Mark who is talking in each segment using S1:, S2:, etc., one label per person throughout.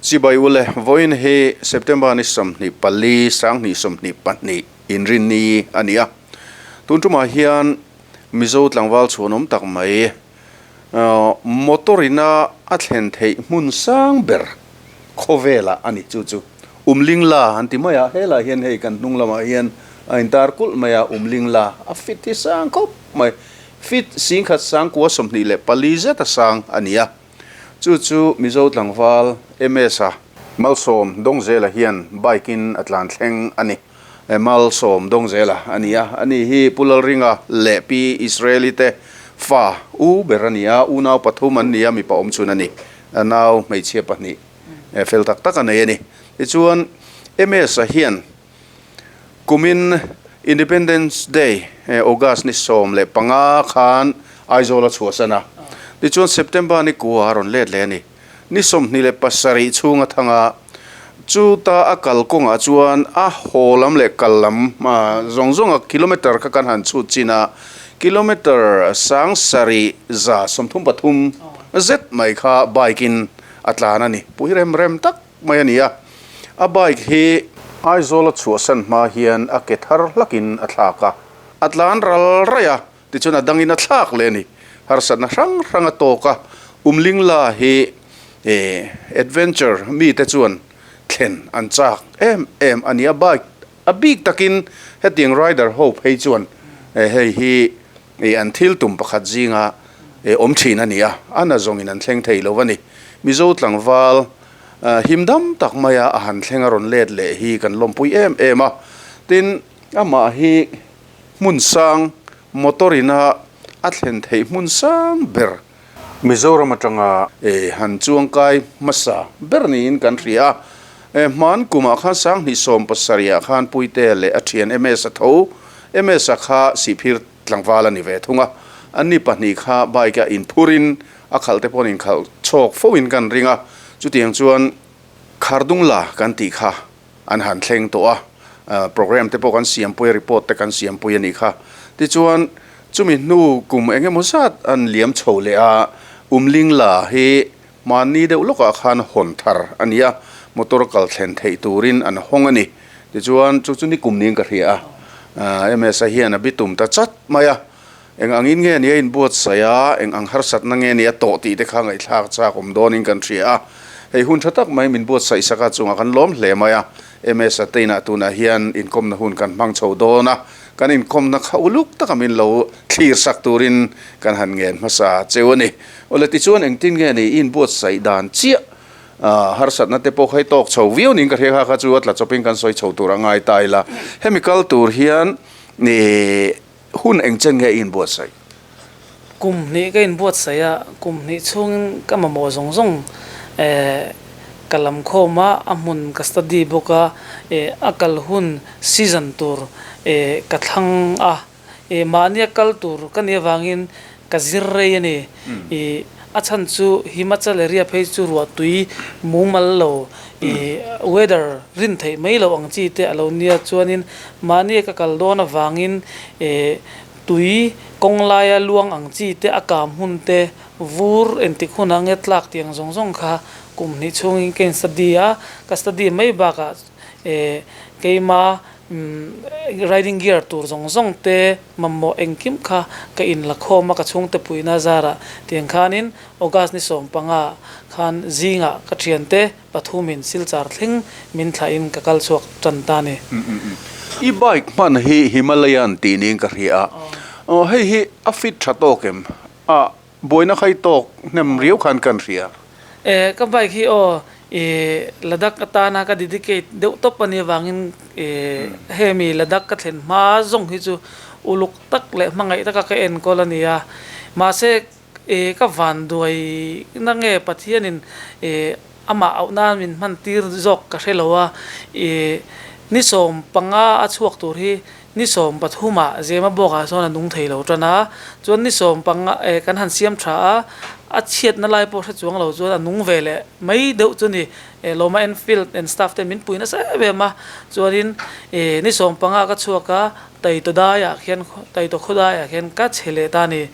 S1: Chibai ule, vawiin hi September ni 24, 2022 inrinni a ni a. Tun tumah hian Mizo tlangval chhuanawm tak mai motor ina a thlen theih hmun sang ber khawvelah a ni. Chu chu Umlingla an ti mai a, helaiah hian hei kan hnung lamah hian a intar kulh mai a, Umlingla a fit hi sang khawp mai. Fit singkhat sangkua 24 zeta sang a ni a. Chu chu Mizo tlangval MS-a Malsawm Dawngzela hian bike-in a tlan thleng a ni. Malsawm Dawngzela a ni a, ani hi Pu Lalringa leh Pi Israeli te fa u ber a ni a, unau pathum an ni a, mipa awm chhun a ni. A nau hmeichhia pahnih fel tak tak a nei a ni. Tichuan MS-a hian Kumin Independence Day, August ni 15 khan Aizawl a chhuahsan a, tichuan September ni kua a rawn let leh a ni. Ni 27 chhung a thang a, chuta a kal kawngah chuan a haw lam leh kal lam zawng zawnga kilometre kha kan han chhut chin a, kilometre 7333 zet mai kha bike-in a tlan a ni. Pui rem rem tak. mai a ni a, a bike hi Aizawl a chhuahsan hma hian a ke thar hlakin a thlak a, a tlan ral raih a, tichuan a dangin a thlak leh a ni. Harsatna hrang hrang a tawk a, Umlingla hi adventure mite chuan thlen an chak em em a ni. A bike a bik takin hetiang rider ho phei chuan hei hi an thil tum pakhat zinga awm thin a ni a, a na zawngin an thleng thei lo a ni. Mizo tlangval him dam tak maia a han thleng a rawn let leh hi kan lawmpui em em a. Tin, amah hi hmun sang motor ina a thlen theih hmun sang ber Mizoram atanga han chuangkai hmasa ber niin kan hria a. Hman kumah khan 2017 ah khan Puitea leh a thian MS a tho. MS a kha Sihphir tlangval a ni ve thung a. Anni pahnih kha bike a inphurin a khalh te pawhin inkhalh chhawk fo in kan ring a. Chutiang chuan Khardungla kan tih kha an han thleng tawh a, programme te pawh kan siampui a, report te kan siampui a nih kha. Tichuan, chumi hnu kum eng emaw zat an liam chho leh a, Umlingla hi hmanni deuh lawkah khan hawn thar a ni a, motor kal thlen theih turin an hawng a ni. Tichuan, chu chu ni kum niin ka hria a, MSA hian a bitum ta chat mai a. Eng angin nge ni a inbuatsaih a, eng ang harsatna nge ni a tawh tih te kha ngaihthlak chak awm dawnin kan hria a. Hei hun tha tak mai min buatsaih sak a, chungah kan lawm hle mai a. MS Ateina tunah hian inkawmna hun kan hmang chho dawn a, kan inkawmna kha uluk taka min lo thlir sak turin kan han ngen hmasa cheu a ni. Awle tichuan engtin nge ni i inbuatsaih dan chiah harsatna te pawh kha i tawk chho viau niin ka hria kha kha chu a tla chawpin kan sawi chho tur a ngai ta ila. Hemi kal tur hian Hun eng chen nge i inbuatsaih?
S2: Kum hnih ka inbuatsaih a, kum hnih chhungin ka mamawh zawng zawng ka lam khawm a, a hmun ka study bawk a, a kal hun season tur ka thlang a, mahnia kal tur ka nih avangin ka zir rei a ni. A chhan chu Himachal area phei chu ruahtui mumal lo weather rin theih mai loh ang chi te a lo nia chuanin mahni ka kal dawn avangin tui kawng laia luang ang chi te a kam hun te vur entik hunah nge tlak tih ang zawng zawng kha kum hnih chhungin ka in study a, ka study mai bakah keima riding gear tur zawng zawng te mamawh engkim kha ka in la khawm a, ka chhungte puihna zarah tiang khanin August ni 15 khan zingah ka thiante pathumin Silchar thleng min thlahin ka kal chhuak tan ta a ni.
S1: I bike hman hi Himalayan tih niin ka hria a, hei hi a fit tha tawk em? A Buaina khai tawk hnem riau khan kan hria.
S2: E, ka bike hi aw, e, Ladakh atana ka dedicate deuh tawp a nih avangin e, hemi Ladakh ka thlen hma zawng hi chu uluk tak leh hmangaih taka ka enkawl a ni a. Mahse, e, ka van duai na nge Pathianin e, amah auh nan min hman tir zawk ka hre lo a. E, ni 15 a chhuak tur hi Ni 13 ah Zema bawkah sawn a nung thei lo tan a, chuan ni 15 eh kan han siam tha a, a chhiatna lai pawh hre chuang lo chuan a nung ve leh mai deuh chu ni. Eh Lawma Enfield and staff te min pui nasa em em a, chuanin eh ni 15 ka chhuak a, Taitaw daiah khian Taitaw khaw daiah khian ka chhe leh ta a ni.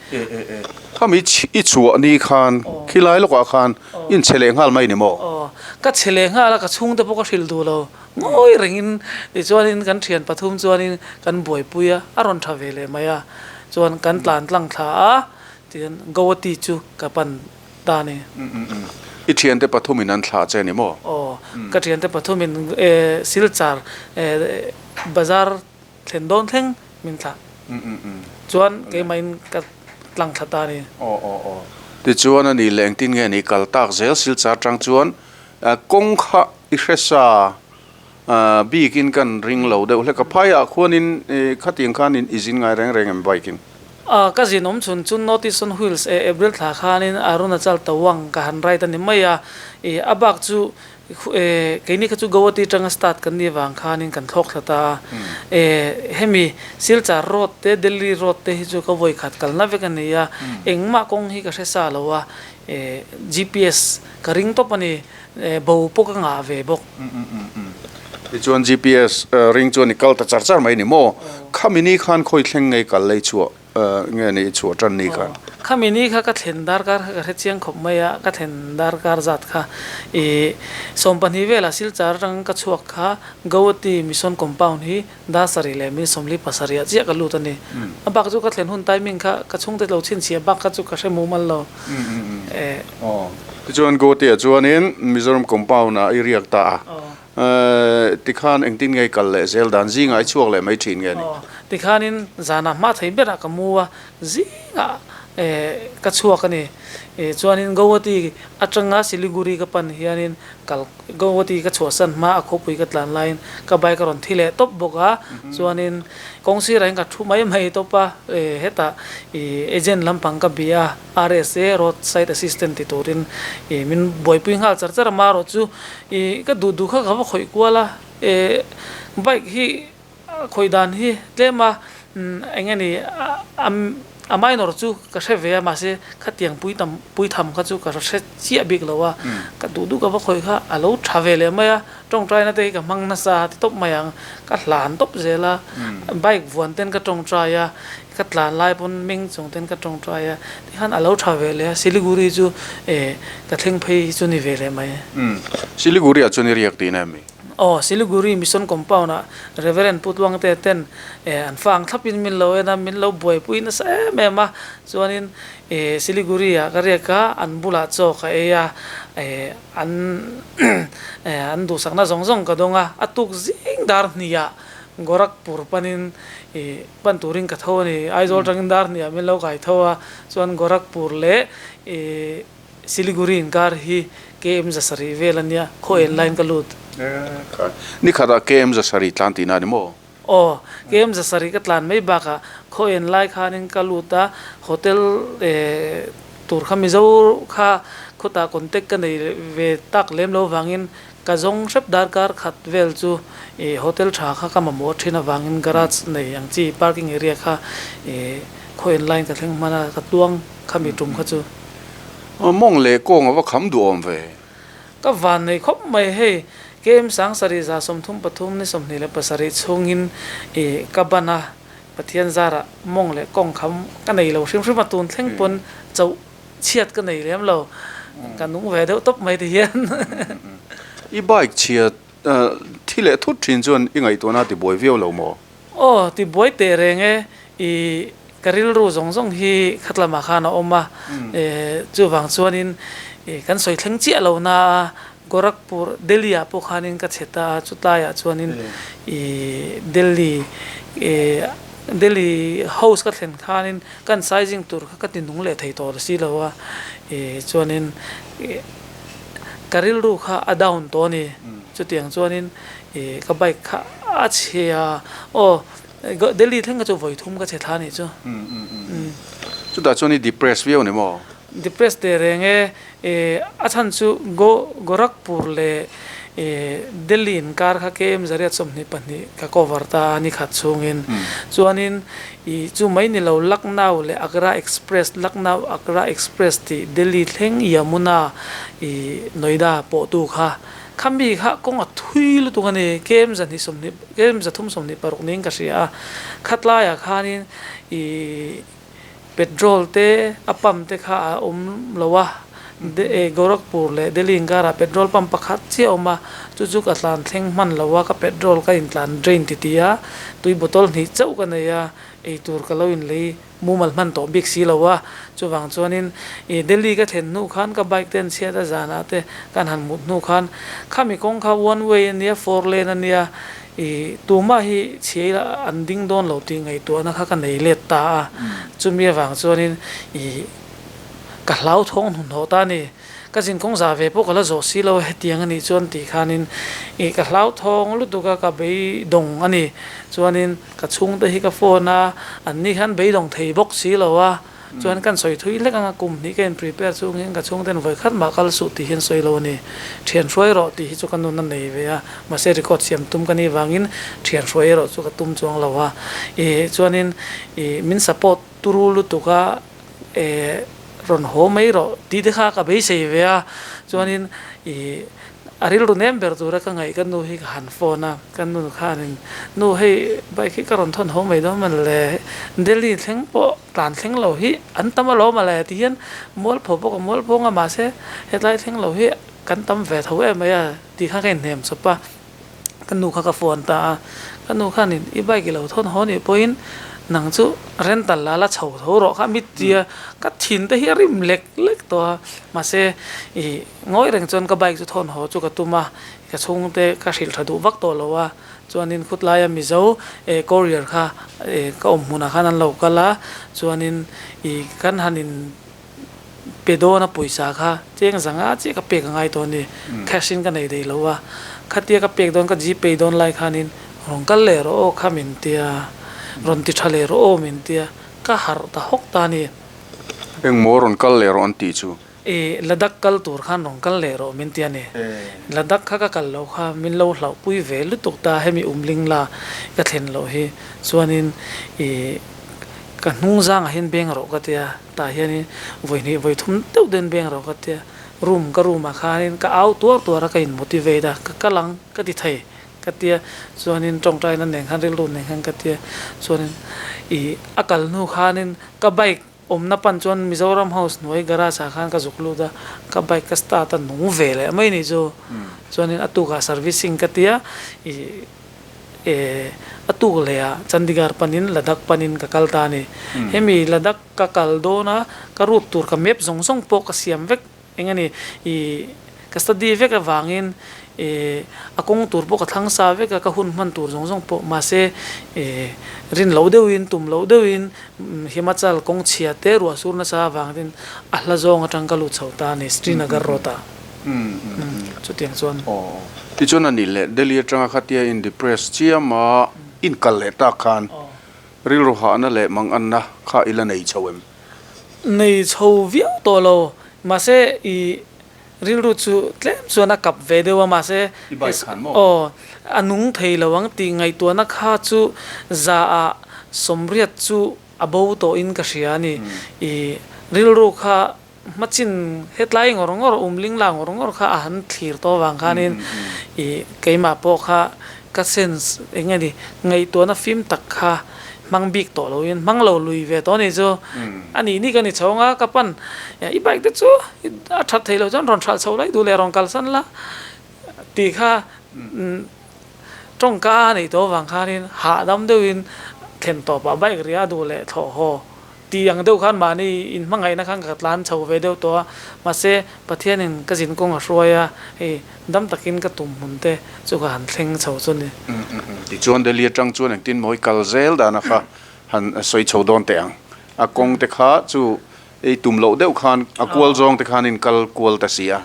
S1: Khami i chhuah ni khan khilai lawkah khan i inchhe leh nghal mai ni maw?
S2: Aw, ka chhe leh nghal a, ka chhungte pawh ka hrilh duh lo. Ngawi rengin tichuanin kan thian pathum chuanin kan buaipui a, a rawn tha ve leh mai a. Chuan kan tlan tlang thla a, tihian Guwahati chu ka pan ta a ni.
S1: I thiante pathumin an thlah che ni maw?
S2: Aw, ka thiante pathumin Silchar bazar thlen dawn thleng min thlah. Chuan keimahin ka tlang thla ta a ni.
S1: Aw aw aw. Tichuan a nih leh engtin nge ni kal tak zel Silchar tang chuan kawng kha i hre sa bikin kan ring lo deuh hlek a. Phaiah khuanin khatiang khanin i zin ngai reng reng em bike in?
S2: Ka zin awm chhun chu North East on Wheels e April thla khanin Arunachal Tawang ka han ride a ni mai a. A bak chu Keini kha chu Guwahati atanga start kan nih avang khanin kan thlawk thla ta a. Hemi Silchar road te Delhi road te hi chu ka vawi khat kalna vek a ni a, engmah kawng hi ka hre sa lo a, GPS ka ring tawp a ni, bo pawh ka ngah ve bawk.
S1: Tichuan GPS ring chuan i kal ta char char mai ni maw? Khami ni khan khawi thleng ngei kal lei chhuah Nge ni i chhuah tan ni khan?
S2: Khami ni kha ka thlen darkar kha ka hre chiang khawp mai a, ka thlen darkar zat kha i 12 velah Silchar atang ka chhuak kha Guwahati Mission Compound hi dar sarih leh min 47 ah chiah ka lut a ni. A bak chu ka thlen hun timing kha ka chhungte lo chhinchhiah bak kha chu ka hre mumal lo.
S1: Tichuan Guwahati ah chuanin Mizoram Compound ah i riak ta a. Tikhan engtin nge i kal leh zel dan? Zingah i chhuak leh mai thin nge ni?
S2: Aw, tikhanin zanah hma thei berah ka mu a, zingah ka chhuak a ni. Chuanin Guwahati atanga Siliguri ka pan hianin kal Guwahati ka chhuahsan hma a khawpui ka tlan laiin ka bike a rawn thi leh tawp bawk a, chuanin kawng sirah hian ka thu mai mai tawp a, hetah agent lampang ka bia a, RSA, Road Side Assistant ti turin min buaipui nghal char char a, marawh chu Ih ka duh duh kha ka va khawih kual a, eh bike hi khawih dan hi tlem a eng nge ni a minor chu ka hre ve a mahse khatiang pui tam pui tham kha chu ka hre chiah bik lo a, ka duh duh ka va khawih kha a lo tha ve leh mai a, tawngtai na te hi ka hmang nasa ti tawp mai ang, ka hlan tawp zel a, bike vuan ten ka tawngtai a, Ka tlan lai pawn meng chung ten ka tawngtai a, tikhan a lo tha ve leh a, Siliguri chu eh ka thleng phei hi chu ni ve leh mai.
S1: Umm, Siliguri ah chuan i riak tihna em mi?
S2: Aw, Siliguri Mission Compound ah Reverend Pu Tluangte ten eh an fa ang thlap in min lo en a, min lo buaipui nasa em em a, chuanin eh Siliguri ah ka riak a, an bulah chaw ka ei a, eh an eh an duhsakna zawng zawng ka dawng a, a tuk zing dar hnih ah Gorakhpur panin ih pan turin ka tho a ni. Aizawl atangin dar hniah min lo kai tho a, chuan Gorakhpur leh ih Siliguri inkar hi KM 700 vel a nia, khaw en laiin ka lut.
S1: Ni khatah KM 700 tlan tihna a ni maw?
S2: Aw, KM 700 ka tlan mai bakah khaw en lai khanin ka lut a, hotel eh tur kha Mizo kha khawtah contact ka nei ve tak lem lo vangin Ka zawng hrep darkar khat vel chu i hotel tha kha ka mamawh thin avangin garage nei ang chi parking area kha i khaw en laiin ka thleng hman a, ka tluang khami tum kha chu.
S1: Mawng leh kawng a va kham duhawm ve.
S2: Ka van nei khawp mai hei, KM 7133 ni 27 chhungin i ka ban a, Pathian zarah mawng leh kawng kham ka nei lo hrim hrim a, tun thleng pawn chauh Chhiat ka nei lem lo, ka nung ve deuh tawp mai ti hian.
S1: I bike chhiat thi leh thut thin chuan i ngaihtuahna ti buai viau lo maw?
S2: Aw, ti buai teh reng e, i ka rilru zawng zawng hi khatlamah khan a awm a, chuvang chuanin kan sawi thleng chiah lo na a, Gorakhpur, Delhi ah pawh khanin ka chhe ta a, chutlaiah chuanin i Delhi Delhi house ka thlen khanin kan sizing tur kha ka ti nung leh thei tawh si lo a, i chuanin ka rilru kha a down tawh a ni, chutiang chuanin i ka bike kha a chhe a, aw Delhi thleng kha chu vawi thum ka chhe thla a nih chu.
S1: Chutah chuan i depress viau a ni maw?
S2: Depress teh reng e, E a chhan chu Go Gorakhpur leh e Delhi inkar kha KM 122 ka cover ta a ni khat chhungin. Chuanin i chu mai ni lo Lucknow leh Agra Express, Lucknow Agra Express tih Delhi thleng Yamuna i Noida pawhtu kha. Khami kha kawng a thui lutuk a ni, kem 220, kem 326 niin ka hria a. Khatlaiah khanin ih petrol te a pump te kha a awm lo a, Gorakhpur leh Delhi inkarah petrol pump pakhat chiah a awm a, chu chu ka tlan thleng hman lo a, ka petrol ka intlan drain titi a, tui bottle hnih chauh ka nei a, eitur ka lo inlei mumal hman tawh bik si lo a, chuvang chuanin ih Delhi ka thlen hnu khan ka bike te an chhiat a zanah te kan han mut hnu khan khami kawng kha one way a nia four lane a nia ih tumah hi chhiai la an ding dawn lo tih ngaihtuahna kha ka nei let ta a, chumi avang chuanin ih ka hlauthawng hnuhnawh ta a ni, ka zinkawng zah ve pawh ka la zawh si lo a hetiang a nih chuan tih khanin ih ka hlauthawng lutuk a ka beidawng a ni chuanin. Ka chhungte hi ka phone a, an ni khan beidawng thei bawk si lo a, chuan kan sawi thui hlek ang a, kum hnih ka in prepare chung hian ka chhungten vawi khat mah kal suh tih hi an sawi lo a ni. Thian hruai rawh tih hi chu ka nun a nei ve a, mahse record siam tum ka nih vangin thian hruai erawh chu ka tum chuang lo a, ih chuanin ih min support turu lutuk a, eh rawn haw mai rawh tih te kha ka beisei ve a, chuanin ih a rilru nem ber tura ka ngaih ka nu hi ka han phone a, ka nu khanin nu hei bike hi ka rawn thawn haw mai dawn maw le, Delhi thleng pawh tlan thleng lo hi an tam alawm a le ti hian mualpho pawh ka mualpho ang a mahse hetlai thleng lo hi kan tam ve tho em mai a tih kha ka inhnem chawp a. Ka nu kha ka phone ta a, ka nu khanin i bike i lo thawn haw nih pawhin nang chu rental la la chho tho rawh kha mi tia ka thin te hi a rim lek lek tawh a, mahse ih ngawi reng chuan ka bike chu thawn haw chu ka tum a, ka chhungte ka hrilh tha duh vak tawh lo a, chuanin khutlaia Mizo eh courier kha eh ka awm hmunah khan an lo kal a, chuanin ih kan han in. Pe dawn a pawisa kha cheng zanga chiah ka pek a ngai tawh a ni. Cash in ka nei daih lo a, khatia ka pek dawn ka gpay dawn lai khanin rawn kal leh rawh aw kha min tia, rawn ti tha leh rawh aw min tia, ka harh ta hawk ta a ni.
S1: Engmaw rawn kal leh rawh an tih chu?
S2: I Ladakh kal tur khan rawn kal leh rawh min tia ni. Ladakh kha ka kal loh kha min lo hlauhpui ve lutuk ta hemi umling la ka thlen loh hi chuanin i ka hnung zangah hian beng rawh ka tia. Tah hianin vawi hnih vawi thum deuh deuhin beng rawh ka tia, room ka room ah khanin ka au tuar tuar a ka in motivate a, ka kal ang ka ti thei ka tia, chuanin tawngtaina nen khan rilru nen khan ka tia, chuanin ih a kal hnu khanin ka bike awmna pan chuan Mizoram house hnuai garage ah khan ka zuk lut a, ka bike ka start a nung ve leh mai ni chu, chuanin a tukah servicing ka tia ih. Eh, a tuk leh ah Chandigarh panin Ladakh panin ka kal ta a ni. Hemi Ladakh ka kal dawn a, ka route tur ka map zawng zawng pawh ka siam vek eng a ni. Ih, ka study vek avangin eh a kawng tur pawh ka thlang sa vek a, ka hun hman tur zawng zawng pawh. Mahse, eh rin loh deuhin, tum loh deuhin Himachal kawng chhia te ruah sur nasa avangin a hla zawng atang ka lut chho ta a ni, Srinagar road ah. Chutiang chuan.
S1: Aw. Tichuan a nih leh Delhi atanga khatia in depress chiam a in kal leh tak khan rilru hahna leh manganna kha i la nei chho em?
S2: Nei chho viau tawh lo. Mahse i rilru chu tlem chuan a kap ve deuh a mahse
S1: I bike khan maw?
S2: Aw. A nung thei lo ang tih ngaihtuahna kha chu za ah sawmriat chu a bo tawhin ka hria a ni. I rilru kha Hmachin hetlai ngawr ngawr, umling la ngawr ngawr kha a han thlir tawh avang khanin ih keimah pawh kha ka sense eng nge ni ngaihtuahna fim tak kha hmang bik tawh loin hmang lo lui ve tawh a ni chu. A nih nih ka ni chho anga ka pan i bike te chu a that theih loh chuan rawn hralh chho lai duh leh rawn kalsan la tih kha tawngka a neih tawh avang khanin hahdam deuhin thlen tawpah bike ria duh leh thlawh haw Tih ang deuh khan mahni in hmangaihna khan ka tlan chho ve deuh tawh a, mahse Pathianin ka zin kawng a hruai a, hei dam takin ka tum hmun te chu ka han thleng chho chu ni.
S1: Tichuan Delhi atang chuan engtin mawi kal zel dana kha han sawi chho dawn teh ang. A kawng te kha chu ei tum loh deuh khan a kual zawng te khan in kal kual ta si a.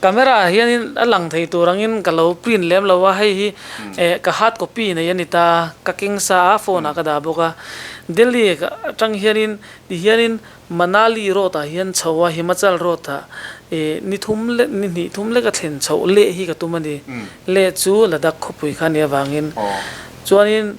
S2: Camera ah hianin a lang thei tur angin ka lo print lem lo a, hei hi eh ka hard copy nei a ni ta, ka keng sa a phone ah ka dah bawk a. Delhi atang hianin ti hianin Manali road ah hian chho a, Himachal road ah eh ni thum leh ni hnih thum lek a thlen chhoh leh hi ka tum a ni. Leh chu Ladakh khawpui kha a nih avangin chuanin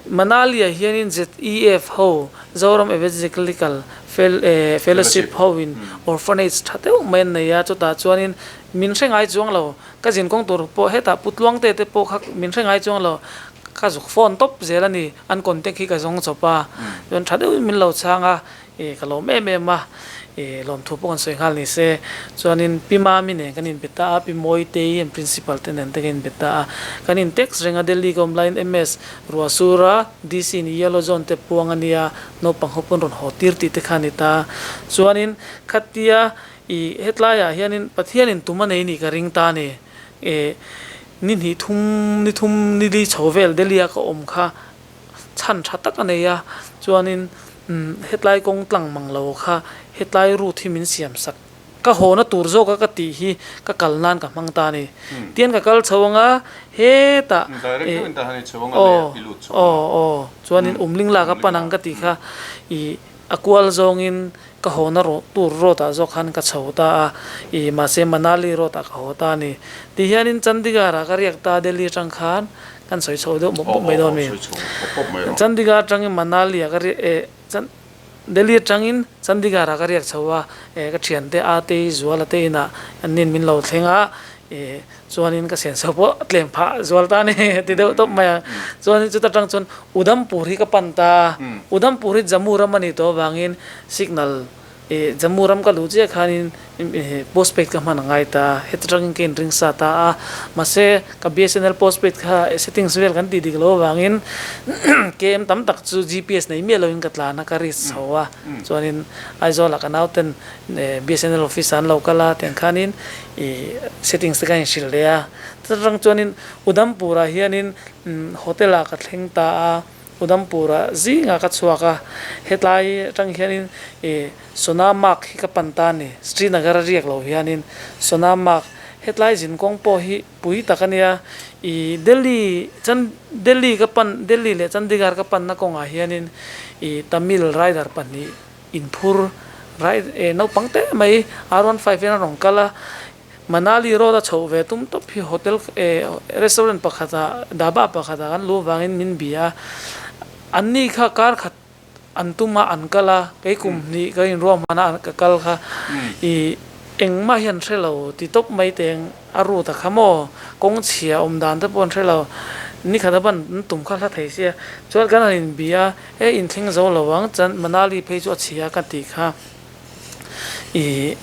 S2: Manali-ah hianin ZEF ho, Zoram Evangelical Fellowship hoin orphanage tha deuh mai an nei a, chutah chuanin min hre ngai chuang lo. Ka zin kawng tur pawh hetah Pu Tluangte te pawh kha min hre ngai chuang lo, ka zuk phone tawp zel a ni, an contact hi ka zawng chawp a, chuan tha deuhin min lo chhang a, ih ka lawm em em a, ih lawmthu pawh kan sawi nghal ni se, chuanin Pi Mami nen kan inbe ta a, Pi Mawitei an principal te nen te kan inbe ta a, kan in text reng a Delhi ka awm laiin MS Ruahsura DC ni Yellow Zone te puang a nia, naupang ho pawn rawn haw tir tih te kha a ni ta, chuanin khatia I hetlaiah hianin Pathianin tum a nei nih ka ring ta a ni. E, ni hnih thum, ni thum, ni li chho vel Delhi-a ka awm kha chhan tha tak a nei a, chuanin umm hetlai kawng tlang mang lo kha hetlai route hi min siam sak. Ka hawna tur zawka ka tih hi ka kal nan ka hmang ta a ni. Tian ka kal chho anga hetah e, aw, aw, aw, chuanin umling lak a pan ang ka tih kha i A kual zawngin ka hawna tur road ah zawk khan ka chho ta a, ih mahse Manali road ah ka haw ta a ni. Ti hianin Chandigarh ah ka riak ta Delhi atang khan kan sawi chho deuh mawp mawp mai dawn mi. Chandigarh atangin Manali ah ka riak eh Delhi atangin Chandigarh ah ka riak chho a, eh ka thiante Atei Zuala te inah annin min lo thleng a, ih Chuanin ka senso pawh a tlem phah zual ta a ni ti deuh tawp mai a. Chuanin chuta tang chuan Udhampur hi ka pan ta a. Udhampur hi Jammu ram a nih tawh avangin signal ih Jammu ram ka luh chiah khanin postpaid ka hman a ngai ta a. Heta tangin ka inring sa ta a. Mahse ka BSNL postpaid kha settings vel kan tih dik loh avangin KM tam tak chu GPS nei miah loin ka tlan a, ka risk chho a. Chuanin Aizawlah ka nauten BSNL office ah an lo kal a tiang khanin ih settings te kha in hrilh leh a chutang chuanin Udhampur ah hianin hotel ah ka thleng ta a Udhampur ah zingah ka chhuak a hetlai atang hianin ih Sonamarg hi ka pan ta a ni Srinagar a riak lo hianin Sonamarg hetlai zinkawng pawh hi pui tak a nia ih Delhi chan Delhi ka pan Delhi leh Chandigarh ka panna kawngah hianin ih Tamil rider pahnih Inphur rai eh naupang te mai R15 hian a rawn kal a, Manali road a chhoh ve tum tawp hi hotel eh restaurant pakhatah dhaba pakhatah kan luh avangin min bia a, anni kha kar khat an tum a an kal a, kei kum hnih ka inruahman a ka kal kha ih engmah hi an hre lo ti tawp mai teng a route a kha maw kawng chhia awm dan te pawh an hre lo, nikhat a ban an tum kha hla thei sia chuan kan han inbia a. He inthleng zo lo ang, chuan Manali phei chu a chhia ka tih kha ih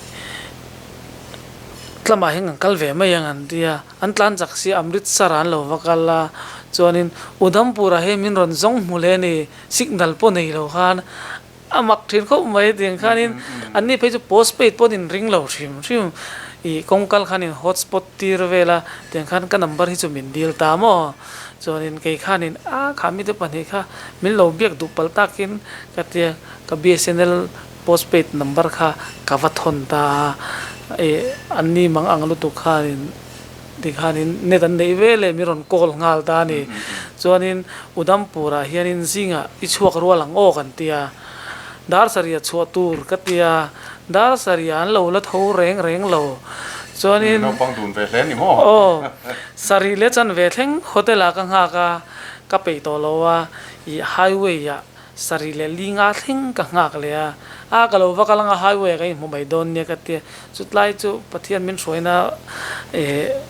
S2: tlamah hian kan kal ve mai ang an ti a, an tlan chak si Amritsar ah an lo va kal a, chuanin Udhampur ah hian min rawn zawng hmu leh a ni, signal pawh nei lo khan a mak thin khawp mai tiang khanin anni phei chu postpaid pawh an inring lo hrim hrim ih kawngkal khan in hotspot tir vel a tiang khan ka number hi chu min dil ta maw. Chuanin kei khanin a kha mite pahnih kha min lo biak duh palh takin ka tia ka BSNL postpaid number kha ka va thawn ta a, ih an ni mang ang lutuk khanin tikhanin net an neih ve leh min rawn call nghal ta a ni. Chuanin Udhampur ah hianin zingah i chhuak rual ang aw kan tia, dar sarih a chhuah tur ka tia, dar sarih ah an lo la tho reng reng lo. Chuanin.
S1: Naupang dun ve hle a ni maw?
S2: Aw. Sarih leh chanve thleng hotel ah ka nghak a, ka peih tawh lo a, ih highway ah sarih leh li nga thleng ka nghak leh a, a ka lo va kal anga highway ah ka inhmu mai dawn nia ka tia, chutlai chu Pathian min hruaina eh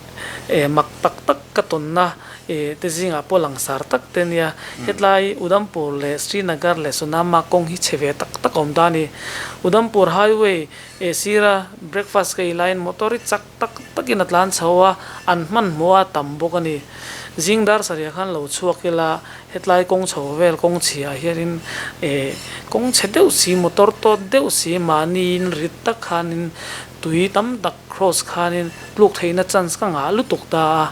S2: eh mak tak tak ka tawnna eh te zingah pawh langsar tak te nia, hetlai Udhampur leh Srinagar leh Sonama kawng hi chhe ve tak tak a awm ta a ni, Udhampur highway eh sira breakfast ka ei laiin motor hi chak tak takin a tlan chho a, an hmanhmawh a tam bawk a ni. Zing dar sarih khan lo chhuak ila hetlai kawng chho vel kawng chhiah hianin eh kawng chhe deuh si motor tawt deuh si mahniin rit tak khanin tui tam tak cross khanin tluk theihna chance ka ngah lutuk ta a,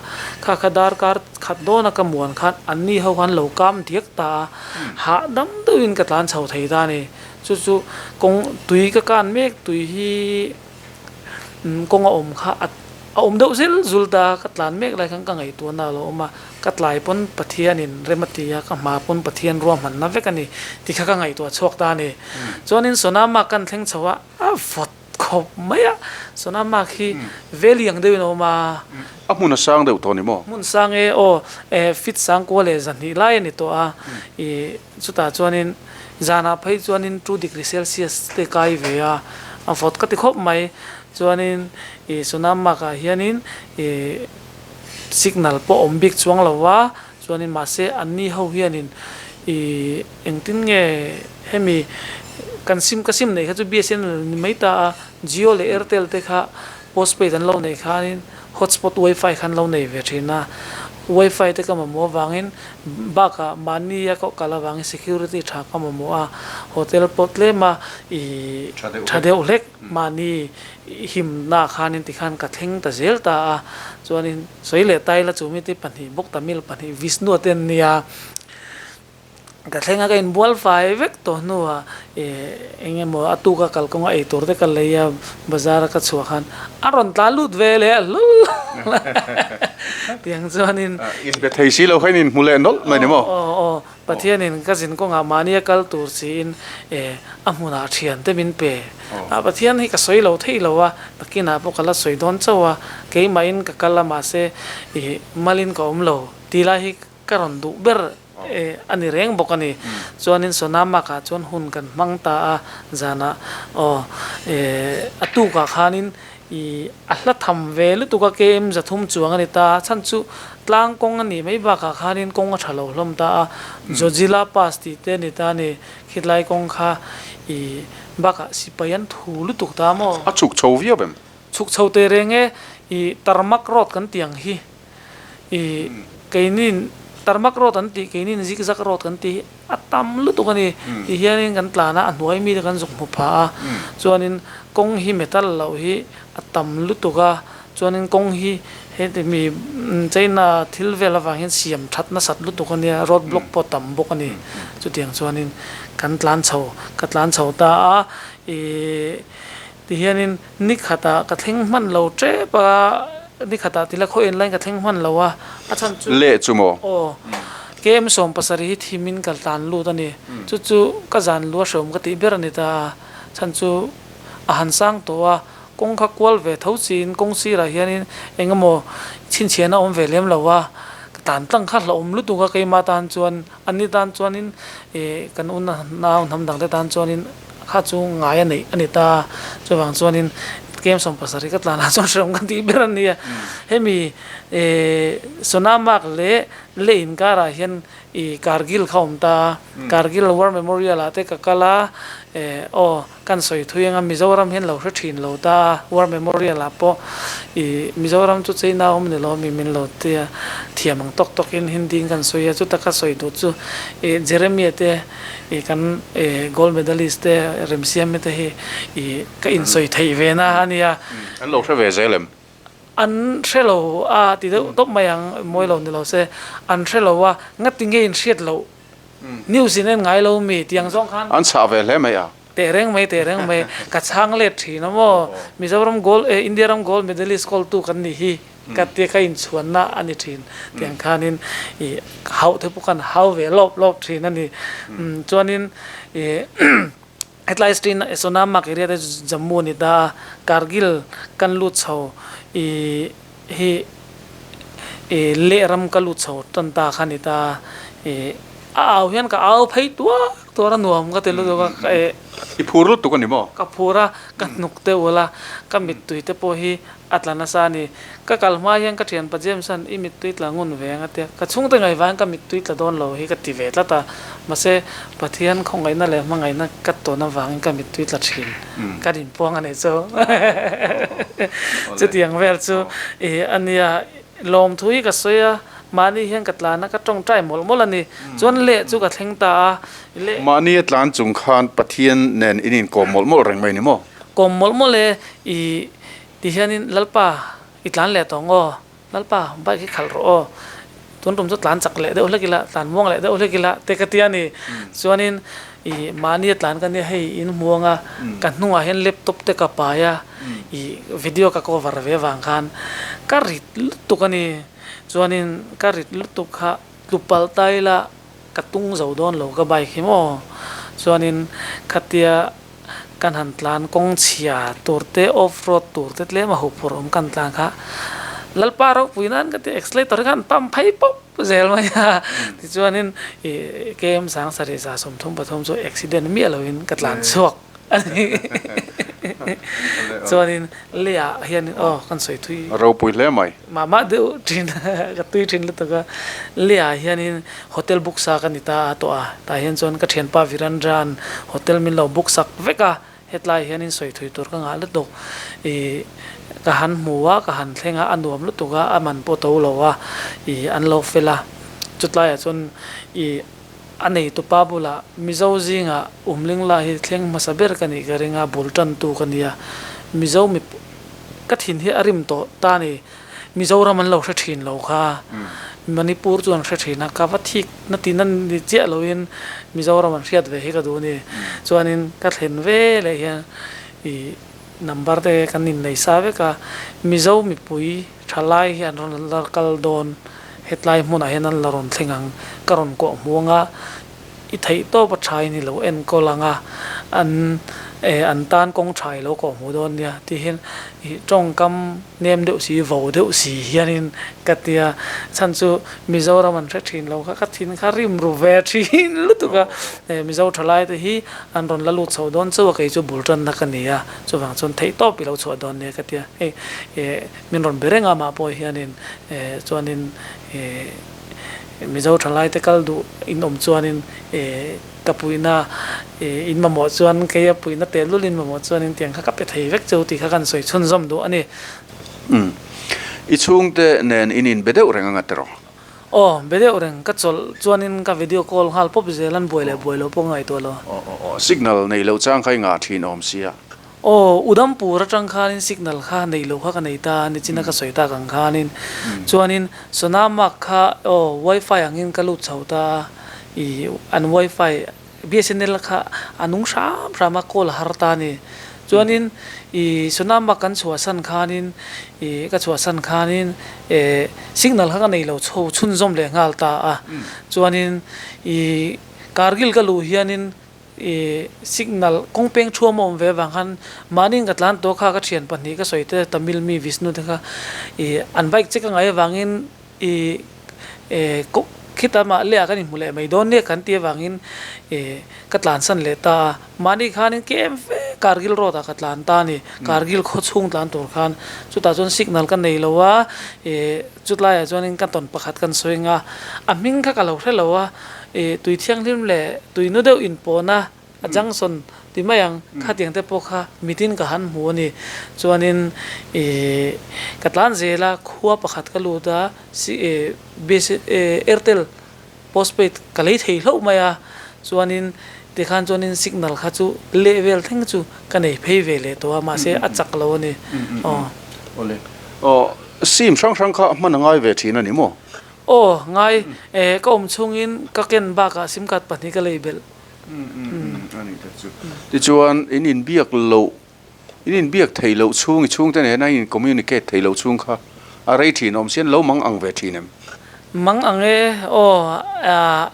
S2: kha kha darkar khat dawna ka muan khan anni ho khan lo kam diak ta a, hahdam deuhin ka tlan chho thei ta a ni. Chu chu kawng tui ka kan mek tui hi. Kawng a awm kha a awm deuh zil zul ta ka tlan mek lai khan ka ngaihtuahna a lo awm a, ka tlai pawn Pathianin rem a ti a, ka hma pawn Pathian ruahmanna vek a ni tih kha ka ngaihtuah chhuak ta a ni. Chuanin Sonamarg kan thleng chho a, a vawt khawp mai a, Sonamarg hi valley ang deuhin a awm a.
S1: A hmun a sang deuh tawh ni maw?
S2: Hmun sang e aw, feet sang kua leh zahnih lai a ni tawh a, ih chutah chuanin Zanah phei chuanin 2 degree celsius te kai ve a, a vawt ka ti khawp mai. Chuanin Ih Sonamarg ah hianin ih signal pawh awm bik chuang lo va, chuanin mahse anni ho hianin ih engtin nge hemi kan sim ka sim neih kha chu BSNL ni mai ta a, Jio leh Airtel te kha postpaid an lo neih khanin hotspot wifi kha an lo nei ve thin a, wifi te ka mamawh avangin bakah mahni a kal avangin security tha ka mamawh a, hotel pawh tlem a ih tha deuh hlek mahni himna khanin tikhan ka thleng ta zel ta a, chuanin sawi leh ta ila chu mite pahnih bawk Tamil pahnih Vishnu te an nia, ka thleng a ka inbual fai vek tawh hnuah ih eng emaw a tuka kalkawnga ei tur te ka lei a bazar a ka chhuah khan a rawn tla lut ve leh hlul tiang chuanin
S1: Inbe thei si lo kha in inhmu leh nawlh mai ni maw?
S2: Aw aw Pathianin ka zin kawngah mahnia kal tur siin e a hmunah thiante min pe. A Pathian hi ka sawi lo thei lo a, nakinah pawh ka la sawi dawn chauh a, keimahin ka kal a mahse i malin ka awm lo tih lai hi ka rawn duh ber e a ni reng bawk a ni. Chuanin Sonamak-ah chuan hun kan hmang ta a, zanah aw e a tukah khanin I a hla tham ve lutuk a KM 300 chuang a ni ta a, chhan chu tlang kawng a nih mai bakah khanin kawng a tha lo hlawm ta a, Zojila Pass tih te a ni ta a ni, khitlai kawng kha i bakah sipai an thu lutuk ta maw?
S1: A chhuk chho viau em?
S2: Chhuk chho teh reng e, i tarmak road kan tih ang hi, i keinin tarmak road an tih keinin zigzag road kan tih hi, A tam lutuk a ni. Ti hianin kan tlan a, a hnuai mite kan zuk hmu phah a. Chuanin kawng hi metal loh hi a tam lutuk a, chuanin kawng hi heti mi China thil vel avang hian siam that nasat lutuk a nia, road block pawh a tam bawk a ni. Chutiang chuanin kan tlan chho, ka tlan chho ta a, ih ti hianin ni khatah ka thleng hman lo tep a, ni khatah tila khaw en laiin ka thleng hman lo a, a chhan chu.
S1: Leh chu maw?
S2: Aw. KM 70 hi thimin ka tlan lut a ni. Chu chu ka zan lu a hreawm ka tih ber a ni ta a, chhan chu a han sang tawh a, kawng kha kual ve tho chiin kawng sirah hianin eng emaw chhinchhiahna awm ve lem lo a, ka tlan tlang kha hlauhawm lutuk a keimah tan chuan anni tan chuanin ih kan una nau hnam dangte tan chuanin kha chu ngai a neih a ni ta a, chuvang chuanin KM 70 ka tlanah chuan hreawm ka tih ber a ni a, hemi ih Sonamarg leh Leh inkarah hian i Kargil kha awm ta a, Kargil War Memorial ah te ka kal a, eh aw kan sawi thui anga Mizoram hian lo hre thin lo ta a, War Memorial ah pawh i Mizoram chu China awm ni lo mi min lo tia thiam ang tawk tawk in Hindi in kan sawi a, chuta ka sawi duh chu i Jeremia te i kan i gold medalist te Remsiami te hi i ka insawi theih ve na a nia.
S1: An lo hre ve zel em?
S2: An hre lo a ti deuh tawp mai ang, mawi lo ni lo se, an hre lo a, ngati nge in hriat loh, news in en ngai lo mi tih ang zawng khan.
S1: An chhah ve hle mai a.
S2: Teh reng mai, teh reng mai, ka chhang let thin a maw, Mizoram gold, India ram gold medalist kawltu kan nih hi ka tia ka inchhuanna a ni thin tih ang khanin ih hauh te pawh kan hau ve lawp lawp thin a ni. Chuanin ih. Hetlai street na Sonamarg area te chu Jammu a ni ta a, Kargil kan lut chho i hi i leh ram ka lut chho tan ta kha a ni ta a, i a au hian ka au phei tuar tuar a nuam ka ti lutuk a ka eh.
S1: I phur lutuk a ni maw?
S2: Ka phur a, ka hnuk te ul a, ka mittui te pawh hi a tla nasa a ni. Ka kal hma hian ka thianpa James an i mittui tla ngun ve ang a tia, ka chhungte ngaih vangin ka mittui tla dawn lo hi ka ti ve tlat a, mahse Pathian khawngaihna leh hmangaihna ka tawn avangin ka mittui tla thin ka rinpuang a nih chu. Chutiang vel chu i a nia, lawmthu hi ka sawi a, mahni hian ka tlan a, ka tawngtai mawlh mawlh a ni. Chuan leh chu ka thleng ta a,
S1: leh. Mahni a tlan chung khan Pathian nen in inkawm mawlh mawlh reng mai ni maw?
S2: Kawm mawlh mawlh e, i Ti hianin, Lalpa, i tlan leh tawh ngaw? Lalpa, bike hi khalh rawh aw. Tun tum chu tlan chak leh deuh hlek ila, tlan muang leh deuh hlek ila te ka ti a ni. Chuanin, i mahni a tlan ka nia hei in hmu anga ka hnungah hian laptop te ka pai a, i video ka cover ve vang khan ka rit lutuk a ni. Chuanin ka rit lutuk kha tlu palh ta ila ka tung zo dawn lo ka bike hi maw. Chuanin khatia Kan han tlan kawng chhia tur te off road tur te tlem a huphurh awm kan tlan kha Lalpa ropui nan ka ti accelerator hi khan pump phei pawp zel mai a tichuanin ih KM 7333 chu accident miah loin ka tlan chhuak a ni. Chuanin Leh-ah hianin aw kan sawi thui.
S1: A ropui hle mai.
S2: Mah mah deuh thin ka tui thin lutuk a. Leh-ah hianin hotel book sa ka ni ta a tawh a. Tah hian chuan ka thianpa Virandra'n hotel min lo book sak vek a. Hetlai hianin sawi thui tur ka ngah lutuk. Ih ka han hmu a, ka han thleng a, a nuam lutuk a, a man pawh to lo a, ih an lo fel a. Chutlaiah chuan ih a neitupa bulah Mizo zingah Umlingla hi thleng hmasa ber ka nih ka ring a, bul tantu ka nia. Mizo mi ka thin hi a rim tawh ta ni. Mizoram an lo hre thin lo kha. Manipur chu an hre thin a, ka va thik na ti na ni chiah loin Mizoram an hriat ve hi ka duh a ni. Chuanin ka thlen ve leh hian ih number te kan innei sa vek a, Mizo mipui thalai hi an rawn la kal dawn, hetlai hmunah hian an la rawn thleng ang, ka rawn kawh hmu ang a, I theih tawp a tha in i lo enkawl ang a, an eh an tan kawng tha i lo kawh hmuh dawn nia tih hian ih tawngkam nem deuh si vo deuh si hianin ka ti a, chhan chu Mizoram an hre thin lo kha ka thin kha rim ru ve thin lutuk a, eh Mizo thalai te hi an rawn la lut chho dawn chauh a kei chu bul tanna ka ni a, chuvang chuan theih tawp i lo chhuah dawn nia ka ti a, hei eh min rawn be reng a mah pawh hianin eh chuanin eh. Mizo thalaite kal duh in awm chuanin ka puihna in mamawh chuan kei a puihna tehlul in mamawh chuanin tiang kha ka pe thei vek cheu tih kha kan sawi chhunzawm duh a ni.
S1: Umm. I chhungte nen in inbe deuh reng anga tiraw?
S2: Aw, be deuh reng. Ka chawlh chuanin ka video call nghal pawp zel an buai leh buai lo pawh ka ngaihtuah lo.
S1: Aw aw aw. Signal nei loh chang kha i ngah thin awm sia.
S2: Aw, Udampur atang khanin signal kha neih loh kha ka nei ta a, nichina ka sawi tak ang khanin. Chuanin Sonamarg kha aw wifi angin ka lut chho ta a, ih an wifi BSNL kha a nung hram hram a, call a har ta a ni. Chuanin ih Sonamarg kan chhuahsan khanin ih ka chhuahsan khanin eh signal kha ka nei lo chho chhunzawm leh nghal ta a. Chuanin ih Kargil ka luh hianin I signal kawng peng thuam a awm ve avang khan mahniin ka tlan tawh kha ka thian pahnih ka sawi te Tamil mi Vishnu te kha i an bike che ka ngaih avangin i e khita mah leh ah kan inhmu leh mai dawn nia kan tih avangin i ka tlansan leh ta a mahni khanin kem fe Kargil road ah ka tlan ta a ni Kargil khaw chhung tlan tur khan chutah chuan signal ka nei lo a i chutlaiah chuanin ka tawn pakhat kan sawi ang a a hming kha ka lo hre lo a. I tui thianghlim leh tui nu deuh inpawhna a junction ti mai ang, khatiang te pawh kha mitin ka han hmu a ni. Chuanin i ka tlan zel a, khua pakhat ka lut a, si i bs Airtel postpaid ka lei thei hlauh mai a, chuanin tikhan chuanin signal kha chu leh vel thleng chu ka nei phei ve leh tawh a, mahse a chak lo a ni. Aw.
S1: Awle. Aw, sim hrang hrang kha hman a ngai ve thin a ni maw?
S2: Aw, ngai e, ka awm chhungin ka ken bakah sim card pahnih ka lei belh.
S1: Umm, a nih tak chu. Tichuan, in inbiak loh, in inbiak theih loh chhung, i chhungte nena in communicate theih loh chhung kha a rei thin awm sian lo mang ang ve thin em?
S2: Mang ang e, aw,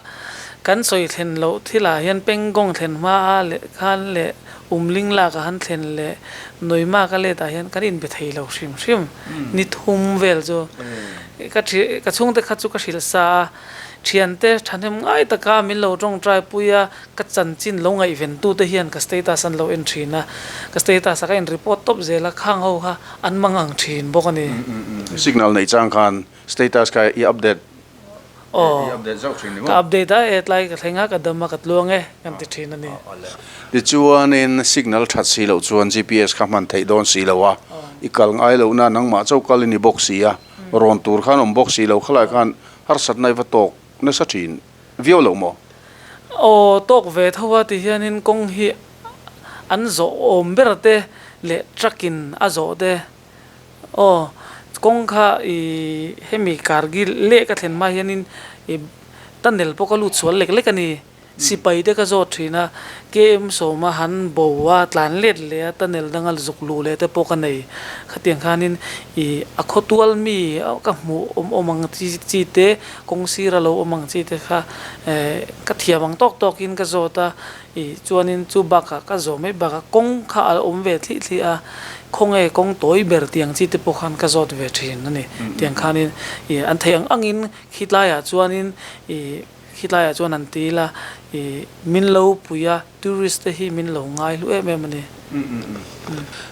S2: kan sawi thlen loh thilah hian Pengkawng thlen hma a leh khan leh Umling lak a han thlen leh Nuima ka let ah hian kan inbe thei lo hrim hrim ni thum vel chu ka thi ka chhungte kha chu ka hrilh sa a, thiante thahnem ngai taka min lo tawngtai pui a, ka chanchin lo ngaihven tu te hian ka status an lo en thin a, ka status ah ka in report tawp zel a, khang ho kha an mang ang thin bawk a ni.
S1: Signal neih chang khan status kha i update
S2: Aw, ka update a, e tlai ka thleng a, ka dam a, ka tluang e, kan ti thin a ni.
S1: Tichuanin signal that si loh chuan GPS kha hman theih dawn si lo a, i kal ngai lohna nangmah chauh kal i ni bawk si a, rawn tur khan awm bawk si lo, khalai khan harsatna i va tawk nasa thin viau loh maw?
S2: Aw, tawk ve tho a ti hianin kawng hi an zawh awm ber te leh truck in a zawh te Aw, kawng kha i hemi Kargil leh ka thlen hma hianin i tunnel pawh ka lut sual lek lek a ni. Sipai te ka zawt thin a, KM sawma han bo a, tlan let leh a, tunnel danga zuk luh leh te pawh ka nei. Khatiang khanin i a khawtual mi ka hmuh awm awm ang chi chi te, kawng sira lo awm ang chi te kha ka thiam ang tawk tawkin ka zawt a, I chuanin chu bakah ka zawh mai bakah kawng kha a awm ve thlih thlih a, khawnge kawng tawi ber tiang chi te pawh khan ka zawt ve thin a ni. Tiang khanin i an theih ang angin khitlaiah chuanin i Khitlaiah chuan an ti ila ih min lo pui a, tourist te hi min lo ngai hlu em em a ni.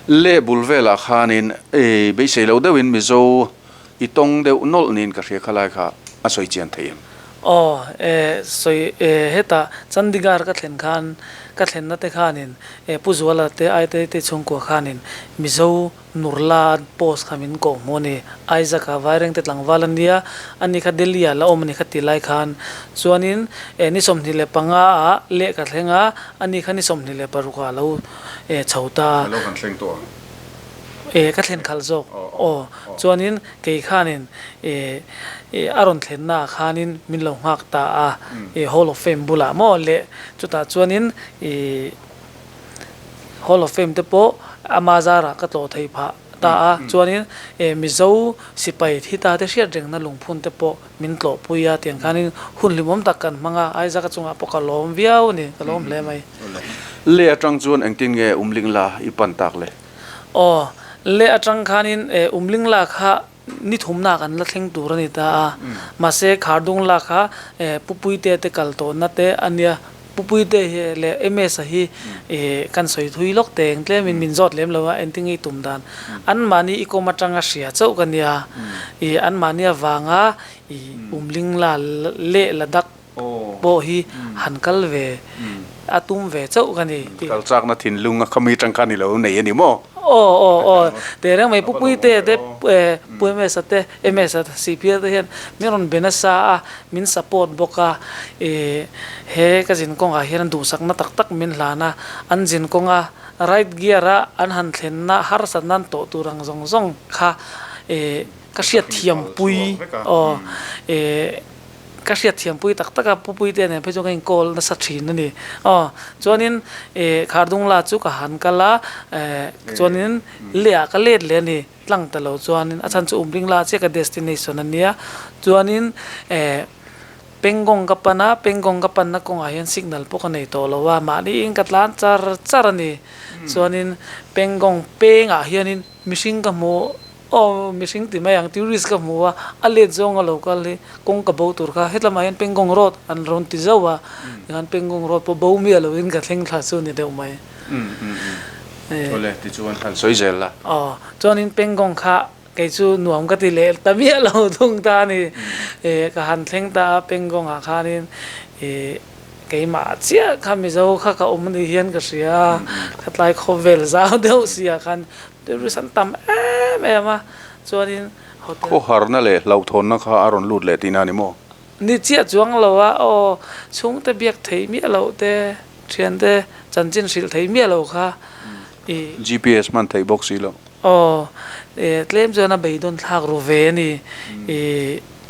S1: Leh bul velah khanin beisei lo deuhin Mizo i tawng deuh nawlh niin ka hria khalai kha a sawi chian thei em?
S2: Aw, e sawi e hetah Chandigarh ka thlen khan ka thlenna te khanin e Pu Zuala te Aite te chhungkua khanin Mizo Nurla post kha min koh hmuh a ni. Isaac a Vairengte tlangval a nia, ani kha Delhi ah la awm a ni kha ti lai khan. Chuanin eh ni 25 ah leh ka thleng a, ani kha ni 26 ah a lo eh chho ta a.
S1: A lo han thleng tawh ang.
S2: Eh ka thlen khalh zawk. Aw. Chuanin kei khanin eh eh a rawn thlenna ah khanin min lo nghak ta a, eh Hall of Fame bulah maw leh chutah chuanin ih. Hall of Fame te pawh ama zarah ka tlawh thei phah ta a, chuanin Mizo sipai thi ta te hriat rengna lungphun te pawh min tlawhpui a, tiang khanin hun hlimawm tak kan hmang a, Isaac a chungah pawh ka lawm viau a ni, ka lawm hle mai.
S1: Leh atang chuan engtin nge Umlingla i pan tak le?
S2: Aw, leh atang khanin Umlingla kha Ni thumna kan la thleng tur a ni ta a, mahse Khardung lak kha Pupuite te kal tawhna te a nia, Pupuite hi leh MS-a hi kan sawi thui lawk teh eng tlemin min zawt lem lo a, engtin nge i tum dan? Anmahni i kawm atanga hria chauh ka nia, anmahni avanga i umling la leh Ladakh pawh hi han kal ve a tum ve chauh ka ni.
S1: Kal chakna thinlung a khami tang khan i lo nei a ni maw?
S2: Aw aw aw teh reng mai Pupuii te te Pu MS-a te MS-a Sihphir te hian min rawn be nasa a, min support bawk a, ih he ka zin kawngah hian duhsakna tak tak min hlan a, an zin kawnga right gear a an han thlenna harsatna an tawh tur ang zawng zawng kha ih ka hriatthiampui aw ih Ka hriatthiampui tak tak a, Pupuite nen phei chuan ka inkawl nasa thin a ni. Aw, chuanin eh Khardungla chu ka han kal a, eh chuanin lehah ka let leh a ni, tlang ta lo chuanin a chhan chu Umlingla chiah ka destination a nia. Chuanin eh Pengong ka pan a, Pengong ka panna kawngah hian signal pawh ka nei tawh lo a, mahniin ka tlan char char a ni. Chuanin Pengong pengah hianin mihring ka hmu. Aw mihring ti mai ang tourist ka hmu a, a let zawng a lo kal hi kawng ka bo tur kha hetlamah hian Pengong road an rawn ti zauh a, tikhan Pengong road pawh bo miah loin ka thleng thla chu ni deuh mai.
S1: Awle tichuan han sawi zel la.
S2: Aw chuanin Pengong kha kei chu nuam ka ti leh ta miah lo thung ta a ni. Ka han thleng ta a Pengong ah khanin ih keimah chiah kha Mizo kha ka awm ni hian ka hria a, ka tlai khawvel zau deuh si ah khan Tourist an tam em em a, chuanin
S1: hotel. Khawharna leh hlauhthawnna kha a rawn lut leh tihna a ni maw?
S2: Ni chiah chuang lo a, aw chhungte biak thei miah loh te, thiante chanchin hrilh thei miah lo kha i.
S1: GPS hman theih bawk si lo.
S2: Aw, tlem chuan a beidawn thlak ru ve a ni. I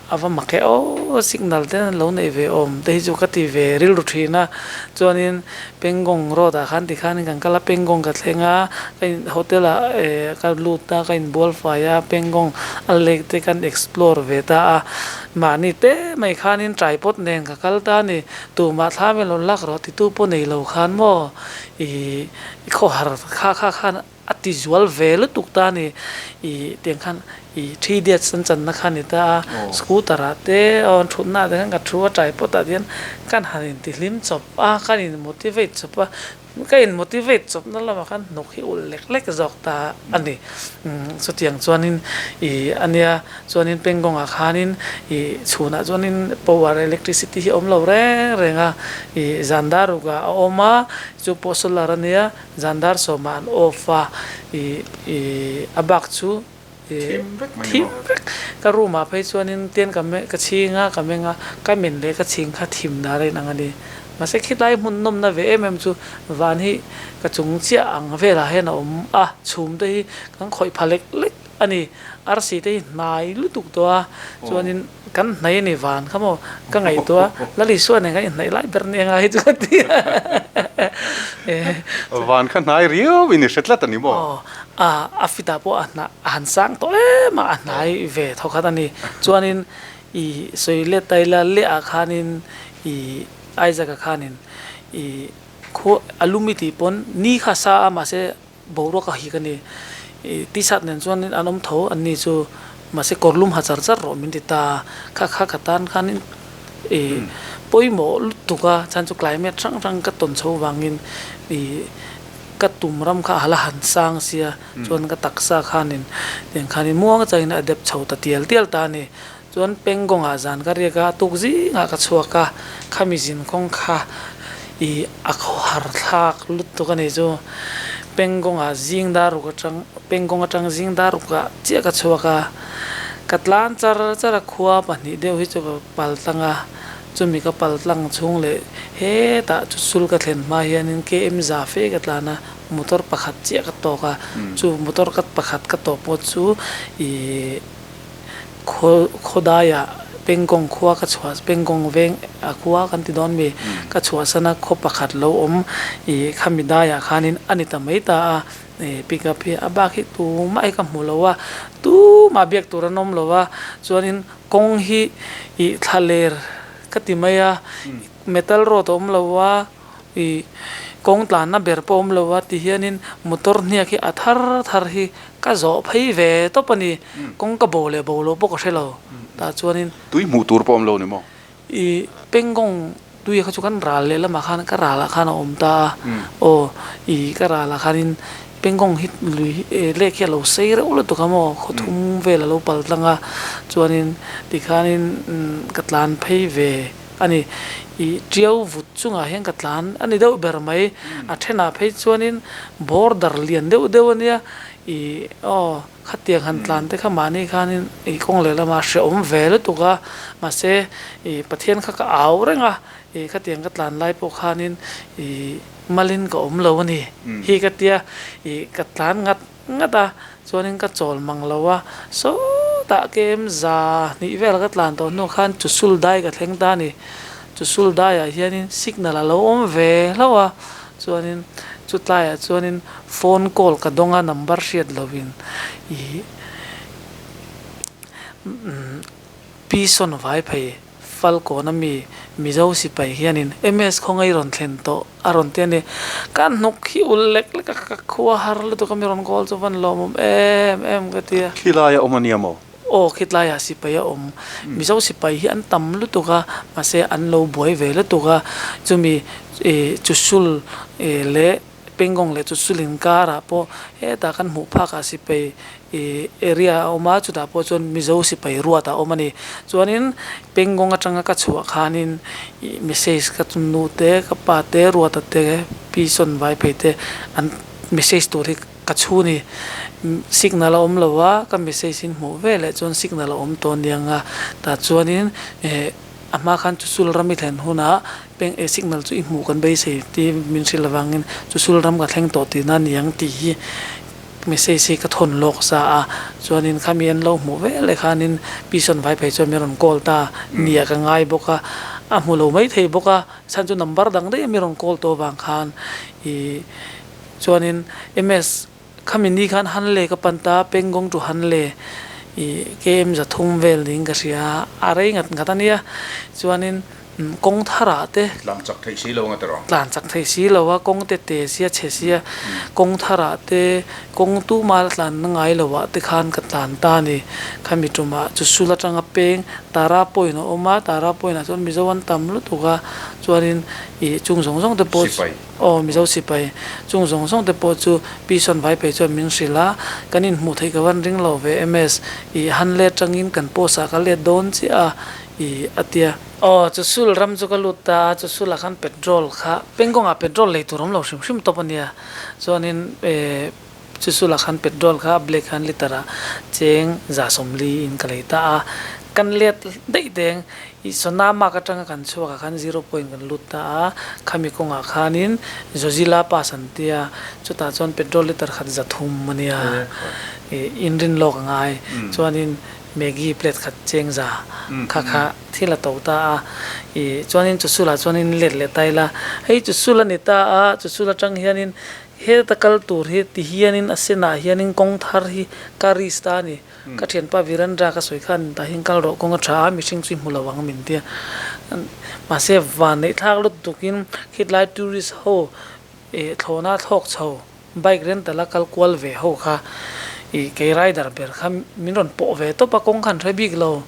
S2: A va mak e aw, signal te an lo neih ve awm te hi chu ka ti ve rilru thin a, chuanin Pengong road ah khan tikhanin kan kal a, Pengong ka thleng a, ka in hotel ah eh ka lut a, ka inbual fai a, Pengong a lake te kan explore ve ta a, mahni te mai khanin tripod nen ka kal ta a ni, tumah thla min lo lak rawh titu pawh nei lo khan maw ih khawhar kha kha khan A ti zual ve lutuk ta a ni. Ih tiang khan ih three idiots an channa kha a ni ta a, scooter ah te aw an thutna ah te khan ka thu a tripod ah te hian kan han inti hlim chawp a, kan in motivate chawp a, ka in motivate chawp na lamah khan hnuk hi ulh lek lek zawk ta a ni. Umm chutiang chuanin ih a nia chuanin Pengong ah khanin ih chhunah chuanin power electricity hi a awm lo reng reng a, ih zan dar ruk ah a awm a, chu pawh solar a nia. Zan dar sawmah an off a, ih ih a bak chu ih thim vek. Ka room ah phei chuanin tian ka ka chhing a, ka meng a, ka men leh ka chhing kha thim dar a inang a ni. Mahse khilai hmun nawmna ve em em chu van hi ka chung chiah ang velah hian a awm a, chhum te hi kan khawih pha lek lek a ni. Arsi te hi hnai lutuk tawh a, chuanin kan hnai a ni van kha maw ka ngaihtuah a, Lal Isua nen kan inhnaih lai ber nia ngai chu ka ti a.
S1: Van kha hnai riau in i hre tlat a ni maw?
S2: Aw, a a fit ah pawh a hna a han sang tawh em a, a hnai ve tho khat a ni. Chuanin i sawi let ta ila leh ah khanin i Isaac-a khanin i khua a lum i tih pawn ni kha a sa a mahse Boruak a hik a ni. I t-shirt nen chuan an awm tho an ni chu mahse kawrlum ha char char rawh min ti ta. Kha kha ka tan khanin ih pawimawh lutuk a chhan chu climate hrang hrang ka tawn chho vangin ih ka tum ram kha a la han sang sia chuan ka taksa khanin tiang khanin muang changin a adapt chho ta tial tial ta a ni. Chuan Pengawngah zan ka riak a, a tuk zingah ka chhuak a, khami zin kawng kha ih a khawhar thlak lutuk a ni chu. Pengawngah zing dar ruk atang Pengawng atang zing dar rukah chiah ka chhuak a, ka tlan char char a, khua pahnih deuh hi chu ka pal tlang a, chumi ka pal tlang chhung leh hetah chu sul ka thlen hma hianin KM za fe ka tlan a, motor pakhat chiah ka tawk a, chu motor ka pakhat ka tawk pawh chu ih. Khawdaiah Pengkawng khua ka chhuah Pengkawng veng a khua kan ti dawn mi ka chhuahsan a khaw pakhat lo awm ih khami daiah khanin a ni ta mai ta a ih pick up hi a bak hi tumah hi ka hmu lo a tumah biak tur an awm lo a chuanin kawng hi ih thla ler ka ti mai a metal road a awm lo a. Ih kawng tlanna ber pawh awm lo a ti hianin motor hniak hi a thar thar hi ka zawh phei ve tawp a ni. Kawng ka bo leh bo loh pawh ka hre lo. Tah chuanin.
S1: Tui hmuh tur pawh awm lo ni maw?
S2: Ih Pengkawng tui kha chu kan ral leh lamah khan ka ralah khan a awm ta a. Aw ih ka ralah khanin Pengkawng hi lui lek hi a lo sei reuh lutuk a maw khaw thum vel a lo pal tlang a. Chuanin tikhanin ka tlan phei ve. A ni, ih tiau vut chungah hian ka tlan a ni deuh ber mai. A thenah phei chuanin border lian deuh deuh a nia, ih aw khatiang han tlan te kha mahni khanin ih kawng leh lamah hrehawm ve lutuk a, mahse ih Pathian kha ka au reng a, ih khatiang ka tlan lai pawh khanin ih malin ka awm lo a ni hi ka tia, ih ka tlan ngat Ngat a, chuanin ka chawl mang lo a, sawtah kem za hnih vel ka tlan tawh hnu khan Chusul dai ka thleng ta a ni. Chusul daiah hianin signal a lo awm ve hlauh a, chuanin chutlaiah chuanin phone call ka dawng a number hriat lovin ih Pi Sawn vai phei. Falkawn a mi Mizo sipai hianin MS khawngaih rawn thlen tawh a rawn ti a ni. Ka hnuk hi ul lek lek a, ka khua har lutuk a mi rawn call chu van lawmawm em em ka ti a.
S1: Khilai a awm a nia maw?
S2: Aw, khitlaiah sipai a awm. Mizo sipai hi an tam lutuk a, mahse an lo buai ve lutuk a, chumi Chusul leh Pengawng leh Chusul inkarah pawh hetah kan hmuh phakah sipai ih area a awm a, chutah pawh chuan Mizo sipai ruat a awm a ni. Chuanin Pengawng atanga ka chhuah khanin ih message ka nu te, ka pa te, Ruata te, Pi Sawn vai phei te an message tur hi ka chhu ni. Signal a awm lo a, ka message in hmuh veleh chuan signal a awm tawh aniang a, tah chuanin eh a hma khan Chusul ram i thlen hunah Peng e signal chu i hmuh kan beisei tih min hrilh avangin chu sul ram ka thleng tawh tihna a ni ang tih hi message hi ka thawn lawk sa a, chuanin khami an lo hmuh vel leh khanin Pi Sawn vai phei chuan min rawn call ta nia ka ngai bawk a, a hmu lo mai thei bawk a, chhan chu number dang daih a mi rawn call tawh avang khan ih chuanin MS Khami ni khan Hanle ka pan ta, Pengawng to Hanle ih KM 300 vel niin ka hria, a rei ngat ngat a nia. Chuanin kawng tharah te.
S1: Tlan chak theih si lo anga tiraw?
S2: Tlan chak theih si lo a, kawng te te sia chhe sia, kawng tharah te, kawng tuma la tlan na ngai lo ah te khan ka tlan ta a ni. Khami tumah chu sul atanga peng Tara point a awm a, Tara point ah chuan Mizo an tam lutuk a, chuanin ih chung zawng zawng te pawh.
S1: Sipai.
S2: Aw Mizo sipai chung zawng zawng te pawh chu Pi Sawn vai phei chuan min hrilh a, kan inhmuh theih ka van ring lo ve MS ih han let tangin kan post ah ka let dawn chiah a ih a tia. Aw Chusul ram chu ka lut ta a, Chusul ah khan petrol kha Pengkawng ah petrol lei tur awm lo hrim hrim tawp a nia, chuanin eh Chusul ah khan petrol kha a black khan liter ah cheng 140 in ka lei ta a, kan let daih deng ih Sonamarg atanga kan chhuak ah khan zero point kan lut ta a, khami kawngah khanin Zojila pass an tia, chutah chuan petrol liter khat 300 a nia, ih inrin lawk a ngai, chuanin Maggi plate khat cheng za kha kha thil a to ta a, ih chuanin Chusul ah chuanin let leh ta ila, hei Chusul a ni ta a, Chusul atang hianin Heta kal tur hi ti hianin a senah hianin kawng thar hi ka risk ta a ni. Ka thianpa Virendra ka sawi khan tah hian kal rawh kawng a tha a, mihring chu i hmu lo ang min tia. Mahse van neih thlak lut tukin khitlai tourist ho ih thlawhna thlawk chho bike rental a kal kual ve ho kha ih kei rider ber kha min rawn pawh ve tawp a, kawng khan hre bik lo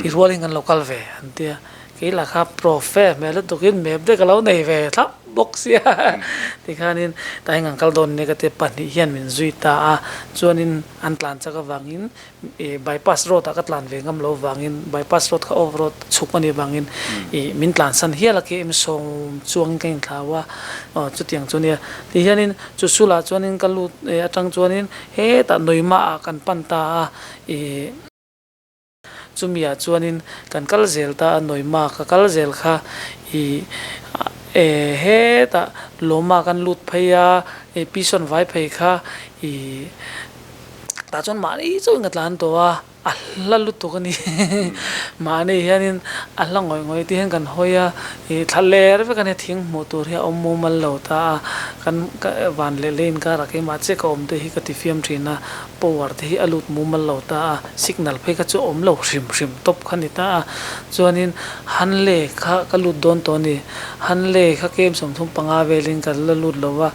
S2: i rualin kan lo kal ve an tia. Kei lah kha profe hmel lutukin map te ka lo nei ve thlap bawk sia tikhanin tah hian kan kal dawn nia ka tia pahnih hian min zui ta a chuanin an tlan chak avangin ih bypass road ah ka tlan ve ngam loh avangin bypass road kha off road chhuk anih avangin ih min tlan san hial a KM sawm chuangin ka inthlau a aw chutiang chu nia tihianin chu sulah chuanin ka lut atang chuanin hetah Noima ah kan pan ta a ih. Chumiah chuanin kan kal zel ta a, Noima ka kal zel kha i e hetah Lawma kan lut phei a, i Pison vai phei kha i tah chuan mahni chauhin ka tlan tawh a, a hla lutuk a ni. Mahni hianin a hla ngawih ngawih te hian kan hawi a, i thla ler vek a nia thing hmuh tur hi a awm mumal lo ta a, kan van leh lei inkarah keimah chiah ka awm te hi ka ti fiam thin a, power te hi a lut mumal lo ta a, signal phei kha chu a awm lo hrim hrim tawp kha ni ta a, chuanin Hanle kha ka lut dawn tawh a ni, Hanle kha kem 35 velin ka la lut lo va,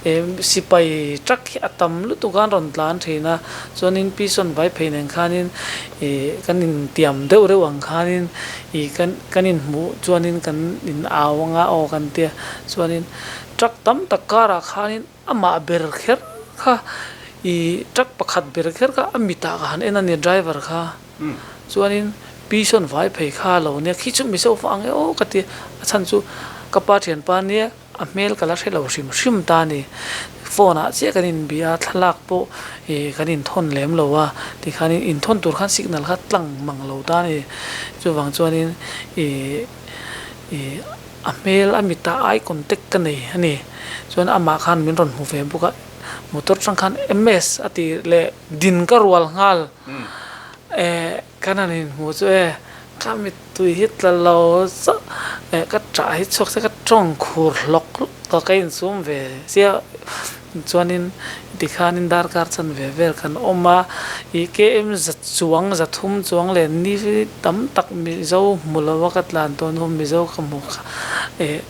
S2: eh sipai truck hi a tam lutuk a an rawn tlan thin a, chuanin Pison vai phei nen khanin ih kan intiam deuh reuh ang khanin ih kan kan inhmuh chuanin kan in au anga aw kan tia, chuanin truck tam tak karah khanin. Amah ber kher kha i truck pakhat ber kher kha a mitah ka han en a ni driver kha chuanin Pison vai phei kha lo nia khi chu Mizo fa ang e aw ka ti a chhan chu ka pa thianpa nia a hmel ka la hre lo hrim hrim ta a ni phone ah chiah kan inbia a thlalak pawh ih kan inthawn lem lo a tikhanin inthawn tur khan signal kha tlang mang lo ta a ni chuvang chuanin ih ih. A hmel a mitah eye contact ka nei a ni. Chuan amah khan min rawn hmu ve bawk a, motor atang khan MS a ti leh din ka rual nghal. Eh kan han inhmu chu e, ka mittui hi tla lo chauh eh ka ṭah hi chhuak se ka tawng khur hlawk hlawk tawh ka insum ve sia. Chuanin tikhanin darkar chanve vel kan awm a, ih KM za chuang za thum chuang leh ni tam tak Mizo hmu lo a ka tlan tawh hnu Mizo ka hmu kha eh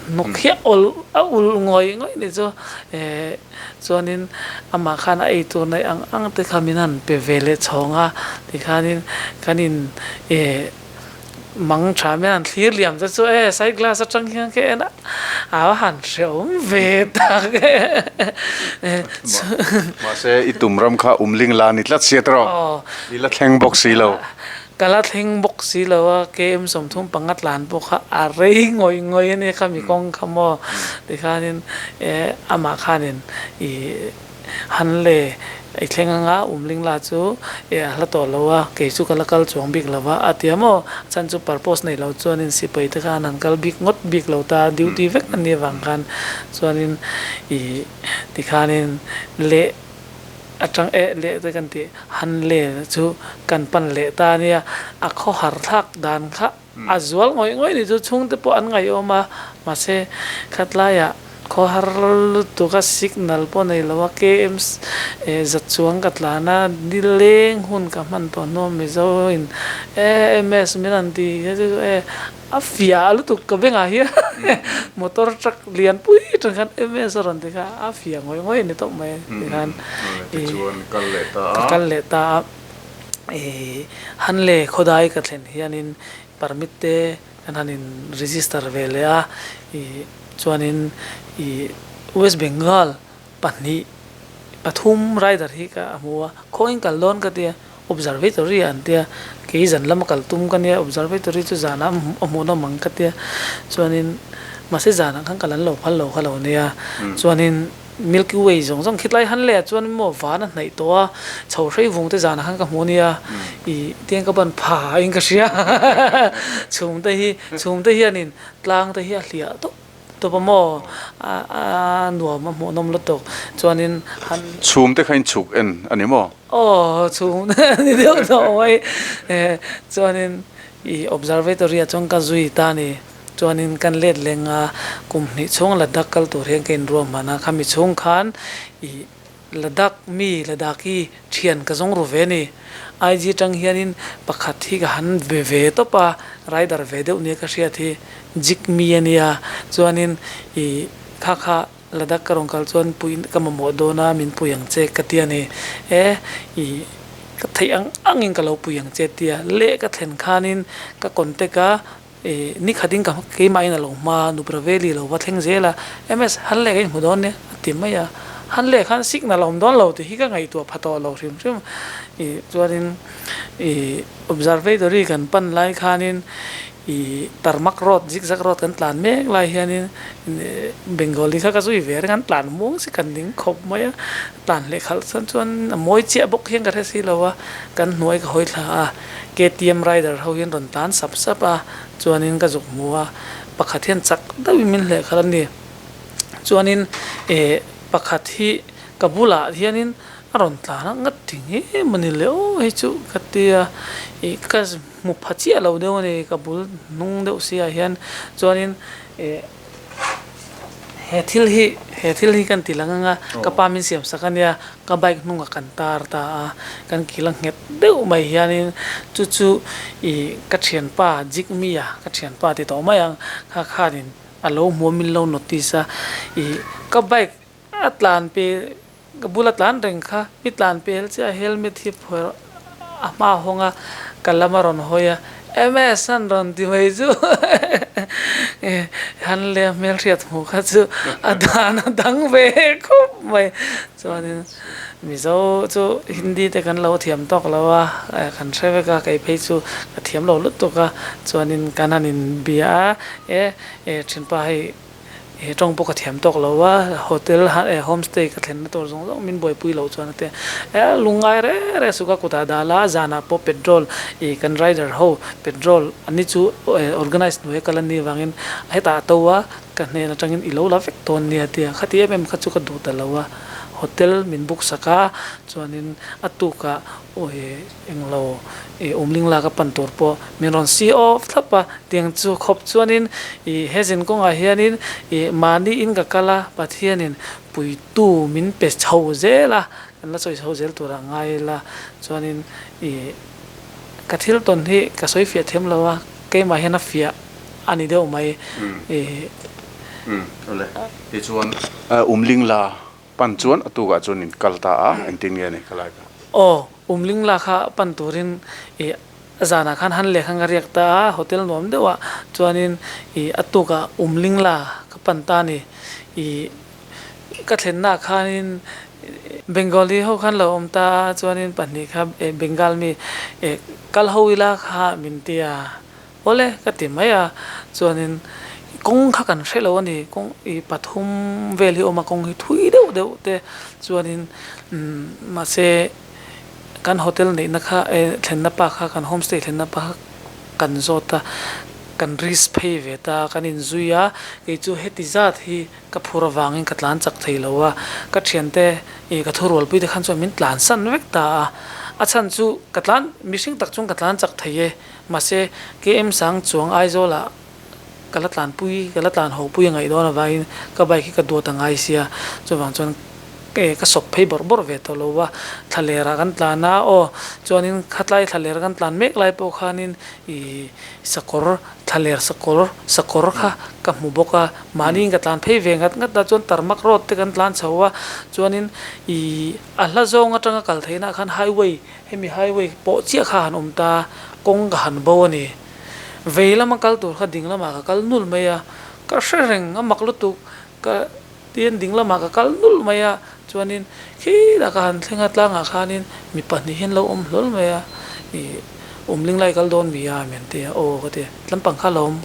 S2: hnawk hi a awl a ul ngawih ngawih ni chu eh chuanin amah khan a eitur neih ang ang te kha min han pe ve leh chhawng a tikhanin kan in eh Mang tha mai an thlir liam te chu e side glass atang hian ka en a, a va han hrehawm ve tak e.
S1: Mahse i tum ram kha umling la ni tlat sia tawh, i la thleng bawk si lo.
S2: Ka la thleng bawk si lo a, KM 35 tlan pawh kha a rei ngawih ngawih a nia khami kawng kha maw tikhanin e amah khanin i Han le, i thleng anga umling la chu e a hla tawh lo a, kei chu ka la kal chuang bik lo va, a ti a maw? A chhan chu purpose nei lo chuanin sipai te khan an kal bik ngawt bik lo ta, duty vek an nih avang khan chuanin i tikhanin leh atang eh leh te kan tih han le chu kan pan leh ta a nia, a khawhar thlak dan kha. A zual ngawih ngawih ni chu chhungte pawh an ngaihawm a, mahse khatlaiah khawhar lutuk a signal pawh nei lo a, KM za chuang ka tlan a, nileng hun ka hman tawh hnu a Mizo in e MS min han ti kha chu e a fiah lutuk ka bengah hian motor truck lian pui atang khan MS a rawn ti kha a fiah ngawih ngawih a ni tawp mai tikhan ka kal leh ta a. Ih Hanle khawdai ka thlen hianin permit te kan han in register ve leh a, ih chuanin ih West Bengal pahnih pathum rider hi ka hmu a, khawngin kal dawn ka tia observatory an tia, kei zan lama kal tum ka nia observatory chu zanah a hmuhnawm ang ka tia, chuanin mahse zanah khan kal an lo phal lo kha lo nia, chuanin. Milky Way zawng zawng khitlai han leh ah chuan maw van a hnaih tawh a, chho hrei vung te zanah khan ka hmu nia, ih tiang ka ban pha in ka hria chhum te hi chhum te hianin tlang te hi a hliah tawp tawp a maw a nuam a hmuhnawm lutuk chuanin han
S1: Chhum te kha in chhuk en a ni maw?
S2: Aw chhum te a ni deuh tawh mai chuanin ih observatory ah chuan ka zui ta a ni. Chuanin kan let leng a, kum hnih chhung Ladakh kal tur hian ka inruahman a, khami chhung khan ih Ladakh mi Ladakhi thian ka zawng ru ve a ni. IG atang hianin pakhat hi ka han be ve tawp a, rider ve deuh nia ka hriat hi Jik mi a nia, chuanin ih kha kha Ladakh ka rawn kal chuan pui ka mamawh dawn a, min pui ang che ka ti a ni. E, ih, ka theih ang angin ka lo pui ang che tia leh ka thlen khanin ka contact a. Ih ni khatin ka keimahin a lo hma Nubra Valley lo va thleng zel a, MS han leh ka inhmu dawn nia a ti mai a, han leh khan signal a awm dawn lo tih hi ka ngaihtuah pha tawh lo hrim hrim. Ih chuanin ih observatory kan pan lai khanin ih tarmac road zigzag road kan tlan mek lai hianin Bengali kha ka zui ve reng a, an tlan muang si kan ding khawp mai a, tlan leh khalh chuan chuan a mawi chiah bawk hian ka hre si lo a, kan hnuai ka hawi thla a. KTM rider ho hian rawn tlan sap sap a, chuanin ka zuk hmu a, pakhat hian chak deuhin min hleh khalh a ni. Chuanin eh pakhat hi ka bulah hianin a rawn tlan a, nga ti nge mawni le aw hei chu ka ti a, ih ka hmu pha chiah lo deuh a ni ka bul hnung deuh si ah hian chuanin eh. He thil hi he thil hi kan ti lang anga ka pa min siam sak ania ka bike hnungah kan tar ta a kan kil a nghet deuh mai hianin chu chu ih ka thianpa Jigme-a ka thianpa ti tawh mai ang kha khanin a lo hmu a min lo notice a ih ka bike a tlan pe Ka bula tlan reng kha mi tlan pel chiah helmet hi phawrh a hma hawng a, ka lam a rawn hawi a, MS an rawn ti mai chu han leh a hmelhriat hmuh kha chu a dan a dang ve khawp mai. Chuanin Mizo chu Hindi te kan lo thiam tawk lo a, kan hre vek a, kei phei chu ka thiam lo lutuk a, chuanin kan han inbia a, e thinpa hei He tawng pawh ka thiam tawk lo a, hotel eh homestay ka thlenna tur zawng zawng min buaipui loh chuan a ti a, eh lungngai reng reng suka kutah dah la, zanah pawh petrol ih kan rider ho petrol an ni chu eh organise hnuai a kal an nih avangin hetah a to a, ka hnen atangin i lo la vek dawn nia a ti a, khati em em kha chu ka duh ta lo a, hotel min book sak a, chuanin a tukah awi Englo i umling lak a pan tur pawh min rawn si awp thlap a, tiang chu khawp chuanin i he zin kawngah hianin i mahni in ka kal a, Pathianin puitu min pe chho zel a, kan la sawi chho zel tur a ngai ila chuanin i ka thil tawn hi ka sawi fiah thiam lo a, keimah hian a fiah a ni deuh mai i.
S1: Umm awle tichuan umling la Pan chuan a tukah chuan in kal ta a, engtin nge ni ka lai kha?
S2: Aw, Umlingla kha pan turin i zanah khan han leh khan ka riak ta a, hotel nuam deuhah chuanin i a tukah Umlingla ka pan ta a ni. I ka thlennaah khanin Bengali ho khan lo awm ta a, chuanin pahnih kha Bengal mi kal ho ila kha min ti a. Awle ka ti mai a, chuanin kawng kha kan hre lo a ni, kawng ih pathum vel hi a awm a, kawng hi thui deuh deuh te chuanin umm mahse kan hotel neihna kha eh thlenna pa kha kan homestay thlenna pa kha kan zawt a, kan risk phei ve ta a, kan inzui a, kei chu heti zat hi ka phur avangin ka tlan chak thei lo a, ka thiante ih ka thurualpui te khan chuan min tlansan vek ta a, a chhan chu ka tlan mihring tak chuan ka tlan chak thei e. Mahse, KM Sang chuang Aizawlah ka la tlanpui, ka la tlan ho pui a ngaih dawn avangin ka bike hi ka duat a ngai sia. Chuvang chuan ka sawp phei bawrh bawrh ve tawh lo va, thlalerah kan tlan a, aw chuanin khatlai thlaler kan tlan mek lai pawh khanin ih sakawr, thlaler sakawr, sakawr kha ka hmu bawk a, mahniin ka tlan phei ve ngat ngat a, chuan tarmak road te kan tlan chho a, chuanin ih a hla zawng atanga kal theihna ah khan highway Hemi highway pawh chiah kha han awm ta, kawng ka han bo a ni. Vei lama kal tur kha ding lamah ka kal nul mai a, ka hre reng a mak lutuk, ka tian ding lamah ka kal nul mai a, chuanin khilai ka han thleng a tlangah khanin mi pahnih hian lo awm hlawl mai a, ih umling lai kal dawn mi a min ti a, aw ka ti a, tlampang kha lo awm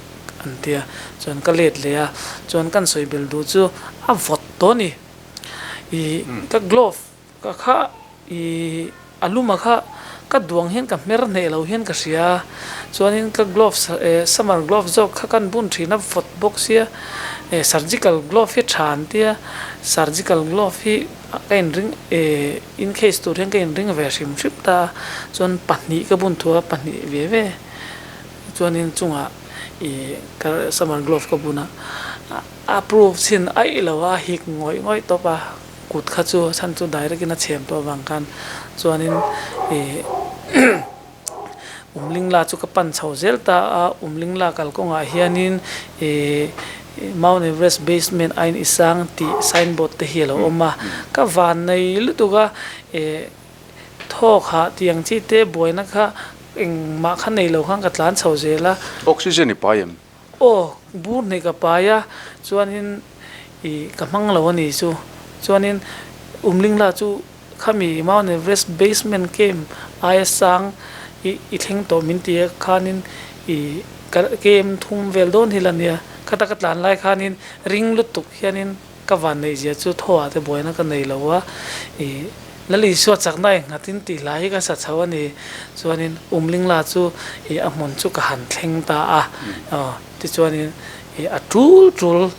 S2: an ti a, chuan ka let leh a, chuan kan sawi bel duh chu a vawt tawh a ni, ih ka glove Ka kha i a luma kha ka duang hian ka hmer hneh lo hian ka hria a, chuanin ka gloves eh summer glove zawk kha kan bun thin a vawt bawk sia eh surgical glove hi tha an tia surgical glove hi ka inring eh in case tur hian ka inring ve hrim hrim ta a, chuan pahnih ka bun thu a pahnih ve ve chuanin chungah ih ka summer glove ka bun a a proof chhin aih lo a hik ngawih ngawih tawp a. Kut kha chu chhan chu direct in a chhem tawh avang khan chuanin ih Umlingla chu ka pan chho zel ta a, Umlingla kalkawngah hianin ih Mount Everest basement ain i sang tih signboard te hi a lo awm a, ka van nei lutuk a ih thawk hah tiang chi te buaina kha. Engmah kha nei lo khan ka tlan chho zel a.
S1: Oxygen i pai em?
S2: Aw, bur hnih ka pai a, chuanin ih ka hmang lo a ni chu. Chuanin Umlingla chu khami Mount Everest basement camp aia sang ih i thleng tawh min ti a khanin ih ka camp thum vel dawn hi la nia. Khata ka tlan lai khanin ring lutuk hianin Ka van neih zia chu thaw ah te buaina ka nei lo a, ih Lal Isua chakna i nghatin tih hlai hi ka sa chho a ni. Chuanin Umlingla chu ih a hmun chu ka han thleng ta a, aw tichuanin ih a tul tul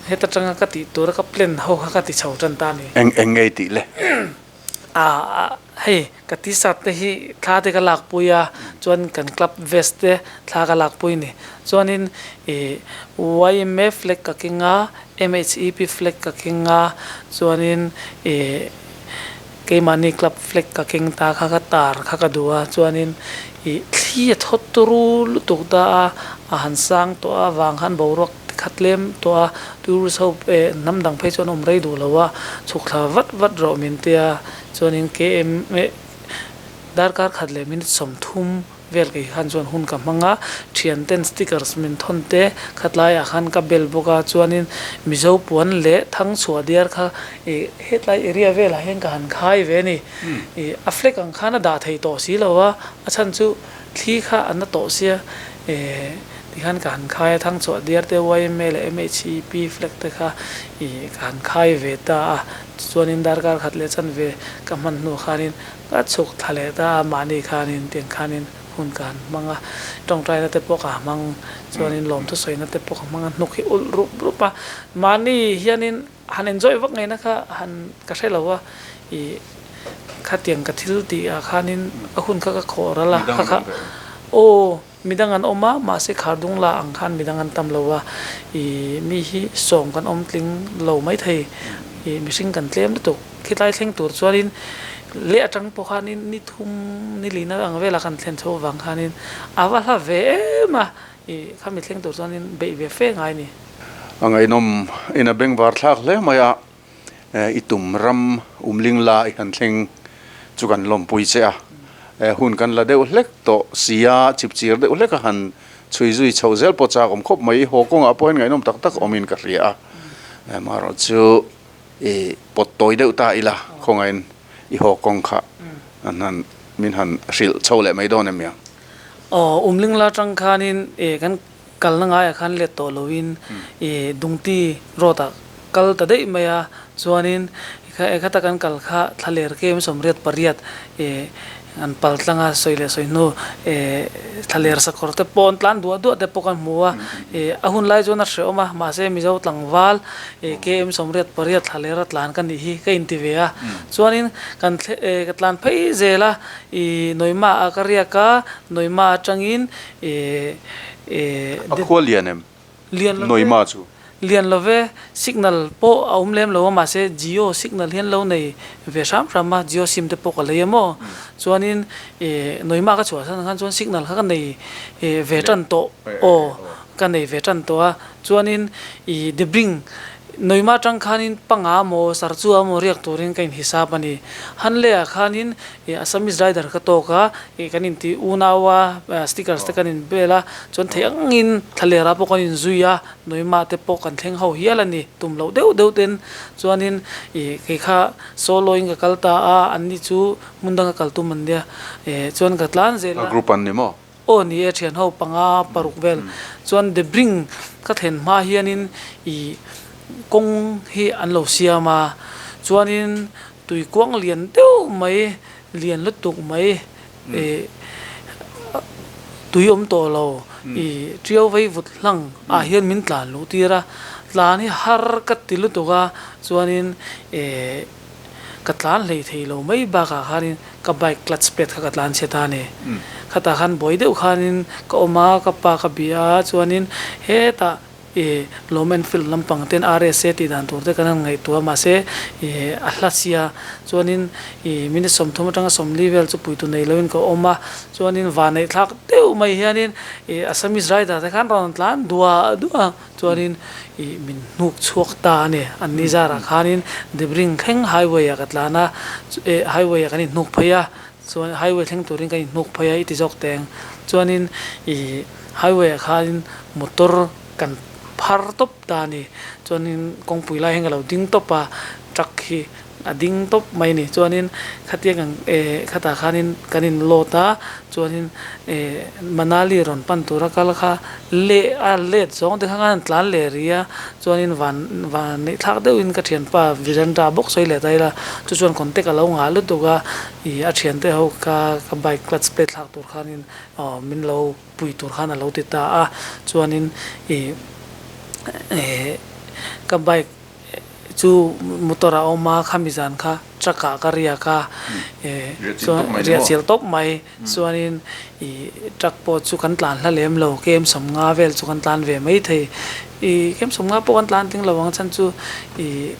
S2: heta tanga ka tih tura ka plan ho kha ka ti chho tan ta a ni.
S1: Eng eng ngei tih le?
S2: Ah hei ka t-shirt te hi thla te ka lakpui a, chuan kan club vest te thla ka lakpui a ni. Chuanin ih yma flag ka keng a, MHEP flag ka keng a, chuanin ih keimahni club flag ka keng ta kha ka tar kha ka duh a, chuanin ih thli a thawt turu lutuk ta a, a han sang tawh a vang khan boruak Ti khat tlem tawh a, tourist ho eh hnam dang phei chuan awm rei duh lo a, chhuk thla vat vat rawh min tia, chuanin KM eh darkar khat leh minute 30 vel kei khan chuan hun ka hmang a, thian ten stickers min thawn te khatlaiah khan ka bel bawk a, chuanin Mizo puan leh thang chhuah diar kha ih hetlai area velah hian ka han khai ve a ni, ih a flag ang khan a dah thei tawh si lo a, a chhan chu Thli kha a na tawh sia eh tikhan ka han khai a, Thangchhuah diar te yma leh MHEP flag te kha ih ka han khai ve ta a, chuanin darkar khat leh chan ve ka hman hnu khanin ka chhuk thla leh ta a, mahni khanin tiang khanin hun ka han hmang a, tawngtaina te pawh ka hmang, chuanin lawmthu sawina te pawh ka hmang a, hnuk hi ulh rup rup a, mahni hianin Han enjoy vak ngaihna kha han ka hre lo a, ih khatiang ka thil tih ah khanin a hun kha ka khawh ral a, kha kha aw midang an awm a mahse khar dung la ang khan midang an tam lo a, ih mi hi sawm kan awm tling lo maithei, ih mihring kan tlem lutuk khitlai thleng tur chuanin leh atang pawh khanin ni thum ni lihna ang velah kan thlen chho avang khanin a va hla ve em a, ih khami thleng tur chuanin beih ve fe ngai a ni.
S1: A ngaihnawm in a bengvar thlak hle mai a, i tum ram umling la i han thleng chu kan lawmpui che a, hun kan la deuh hlek tawh si a, chipchir deuh hlek a han chhui zui chhoh zel pawh chak awm khawp mai, haw kawngah pawh hian ngaihnawm tak tak awmin ka hria a, amaherawh chu i pawt tawi deuh ta ila khawngaihin i haw kawng kha an han min han hrilh chho leh mai dawn em niang.
S2: Aw umling la tang khanin kan Kalna ngaiah khan let tawh loin i Dungti road ah kal ta daih mai a, chuanin khata kan kal kha thlaler kem 88 i an pal tlang a, sawi leh sawi hnu i thlaler sakawr te pawh an tlan duah duah te pawh kan hmu a, i a hun lai chuan a hrehawm a, mahse Mizo tlangval i KM 88 thlaler a tlan ka nih hi ka inti ve a, chuanin kan ka tlan phei zel a, i Nawihma ah ka riak a, Nawihma atangin
S1: A khua lian em?
S2: Lian lo ve.
S1: Noima chu.
S2: Lian lo ve. Signal pawh a awm lem lo a mahse Jio signal hian lo nei ve hram hram a, Jio sim te pawh ka lei a maw. Chuanin Noima ka chhuah san khan chuan signal kha ka nei ve tan tawh aw ka nei ve tan tawh a. Chuanin i debring Noima atang khanin panga maw sarchua maw riak turin ka inhisap a ni. Hanleh ah khanin Assamese rider ka tawk a, kan inti unau a, stickers te kan inbel a, chuan theih angin thlaler ah pawh kan inzui a, Noima te pawh kan thleng ho hial a ni, tum loh deuh deuh ten chuanin kei kha solo in ka kal ta a, anni chu hmun danga kal tum an nia, chuan ka tlan zel a.
S1: A group an ni maw?
S2: Aw ni e thian ho panga paruk vel chuan Debring ka thlen hma hianin ih kawng hi an lo siam a chuanin tuikuang lian deuh mai lian lutuk mai ih tui awm tawh lo ih tiau vei vut hlang ah hian min tlan luh tir a tlan hi har ka ti lutuk a chuanin ih ka tlan hlei thei lo mai bakah khanin ka bike clutch pad kha ka tlan chhe ta a ni. Khatah khan buai deuh khanin ka awm a, ka pa ka bia a, chuanin hetah ih Lawm Enfield lampang ten RSA tih dan tur te kan han ngaihtuah a, mahse ih a hla sia, chuanin ih minute 30 atanga 40 vel chu puitu nei loin ka awm a, chuanin vanneih thlak deuh mai hianin ih Assamese rider te khan rawn tlan duah duah a. Chuanin ih min hnuk chhuak ta a ni. An ni zarah khanin Debring thleng highway ah ka tlan a, eh highway ah kan inhnuk phei a. Chuan highway thleng turin kan inhnuk phei a i ti zawk teng. Chuanin ih highway ah khanin motor kan phar tawp ta a ni. Chuanin kawngpui lai hian ka lo ding tawp a, truck hi a ding tawp mai a ni. Chuanin khatia kan eh khatah khanin kan in load a, chuanin eh Manali rawn pan tura kal kha leh a let zawng te kha khan an tlan leh rih a, chuanin van van neih thlak deuhin ka thianpa Virendra bawk sawi leh ta ila, chu chuan contact a lo ngah lutuk a, ih a thiante ho kha ka bike clutch plate thlak tur khanin aw min lo pui tur khan a lo ti ta a, chuanin ih eh ka bike chu motor a awm a, khami zan kha truck ah ka riak a, eh chuan riah chilh tawp mai chuanin ih truck pawh chu kan tlan hla lem lo, kem 50 vel chu kan tlan ve mai thei, ih kem 50 pawh kan tlan tling lo ang chhan chu ih.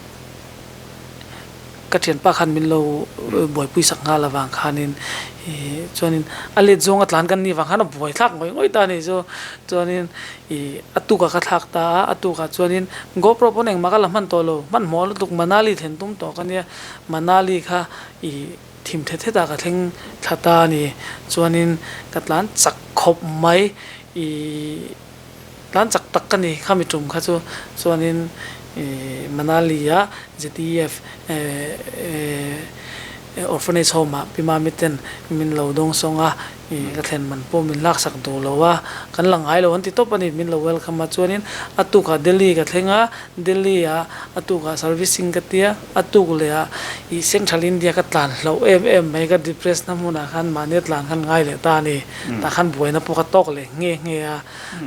S2: Ka thianpa khan min lo buaipui sak nghal avang khanin ih chuanin a let zawng a tlan kan nih vang khan a buai thlak ngawih ngawih ta a nih chu. Chuanin ih a tukah ka thlak ta a, a tukah chuanin GoPro pawn engmah ka la hman tawh lo, hmanhmawh lutuk Manali thlen tum tawh ka nia, Manali kha ih thim thet thet ah ka thleng thla ta a ni. Chuanin ka tlan chak khawp mai ih. Tlan chak tak ka ni khami tum kha chu chuanin Manali-a ZEF Orphanage Home-ah Pi Mami ten min lo dawng sawng a, ka thlen man pawh min laksak duh lo a, kan la ngai lo an ti tawp a ni, min lo welcome a. Chuanin a tukah Delhi ka thleng a, Delhi-ah a tukah servicing ka tia, a tuk leh ah Central India ka tlan hlauh em em mai, ka depress na hmunah khan mahni a tlan khan ngai leh ta a ni. Tah khan buaina pawh ka tawk leh nghe nghe a,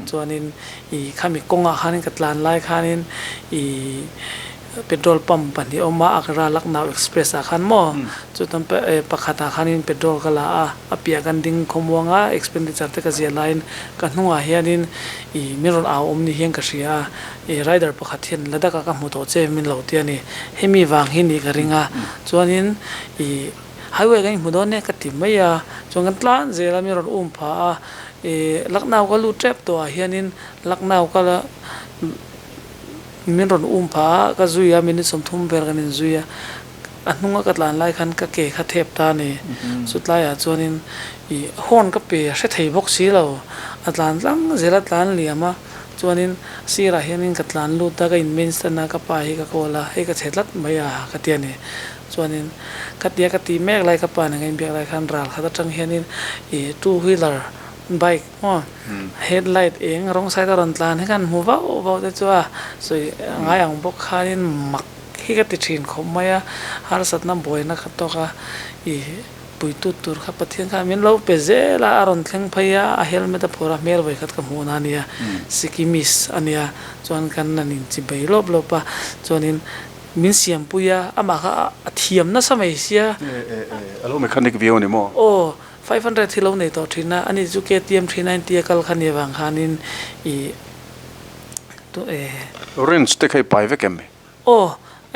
S2: chuanin ih khami kawngah khanin ka tlan lai khanin ih petrol pump pahnih a awm a, Agra Lucknow Express ah khan maw chutan pakhatah khanin petrol ka la a, a piah kan ding khawmuang a, expenditure te ka ziah laiin ka hnungah hianin ih min rawn au awm ni hian ka hria a, ih rider pakhat hian Ladakh ah ka hmu tawh che min lo ti a ni, hemi vang hi nih ka ring a, chuanin ih. Highway kan inhmu dawn e ka ti mai a, chuan kan tlan zel a mi rawn um pha a, ih Lucknow ka lut tep tawh ah hianin Lucknow ka la min rawn um pha a, ka zui a minute 30 vel kan inzui a, a hnunga ka tlan lai khan ka ke kha thep ta a ni, chutlaiah chuanin ih horn ka pe a hre thei bawk si lo, a tlan tlang zel a tlan liam a, chuanin sirah hianin ka tlan lut a ka in main stand a ka pa hi ka call a, hei ka chhe tlat mai a ka ti a ni. Chuanin ka tia ka ti mek lai ka pa nen ka inbiak lai khan ral khat atang hianin ih two wheeler bike maw headlight eng rawng side a rawn tlan hi khan hmu vauh vauh te chu a sawi ngai ang bawk khanin mak hi ka ti thin khawp mai a, harsatna buaina ka tawk a ih puitu tur kha Pathian khan min lo pe zel a, a rawn thleng phei a, a helmet a phur a hmel vawi khat ka hmuh na a nia Sikkimese a nia chuan kan han inchibei lawp lawp a chuanin Min siampui a, amah kha a thiam nasa mai sia.
S1: E e e, a lo mechanic viau a ni maw?
S2: Aw, 500 hi lo nei tawh thin a, ani chu KTM 390 a kal kha ni avang khanin i tu e.
S1: Wrench te kha i pai vek em?
S2: Aw,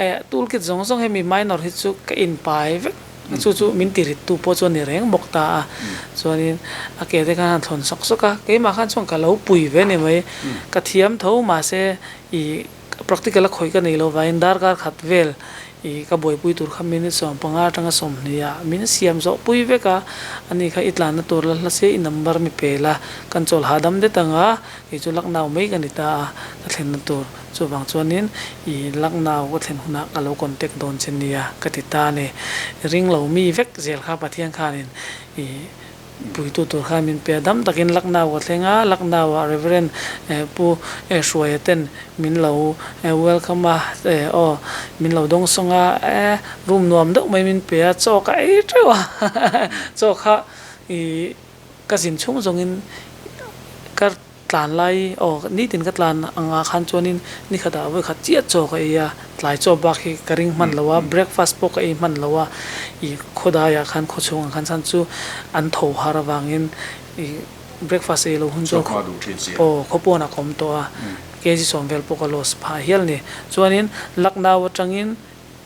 S2: e tool kit zawng zawng hemi minor hi chu ka in pai vek, chu chu min ti rit tu pawh chu a ni reng bawk ta a, chuanin a ke te khan han thlawn sawk sawk a, keimah khan chuan ka lo pui ve ni mai, ka thiam tho mahse i Practical a khawih ka nei lo vangin darkar khat vel i ka buaipui tur kha minute 15 atanga 20 ah min siam zawh pui vek a, ani kha i tlanna tur la hla se i number mi pe la, kan chawl hahdam det ang a, kei chu Lucknow mai ka ni ta a, ka thlenna tur chuvang chuanin i Lucknow ka thlen hunah ka lo contact dawn che nia ka ti ta a ni. Ring lo mi vek zel kha Pathian khanin i Puitu tur khan min pe a, dam takin Lucknow ka thleng a, Lucknow ah Reverend Pu Hruaia ten min lo welcome a, aw min lo dawng sawng a, room nuam deuh mai min pe a, chaw ka ei teuh a, chaw kha ih ka zin chhung zawngin ka Tlan lai, aw, nitin ka tlan angah khan chuanin nikhatah vawikhat chiah chaw ka ei a, tlai chaw bak hi ka ring hman lo a, breakfast pawh ka ei hman lo a, ih khawdaiah khan khawchhungah khan chhan chu an tho har avangin ih breakfast ei lo hun chuan aw khawpawnah ka awm tawh a, kg 10 vel pawh ka loss phah hial a ni. Chuanin Lucknow atangin.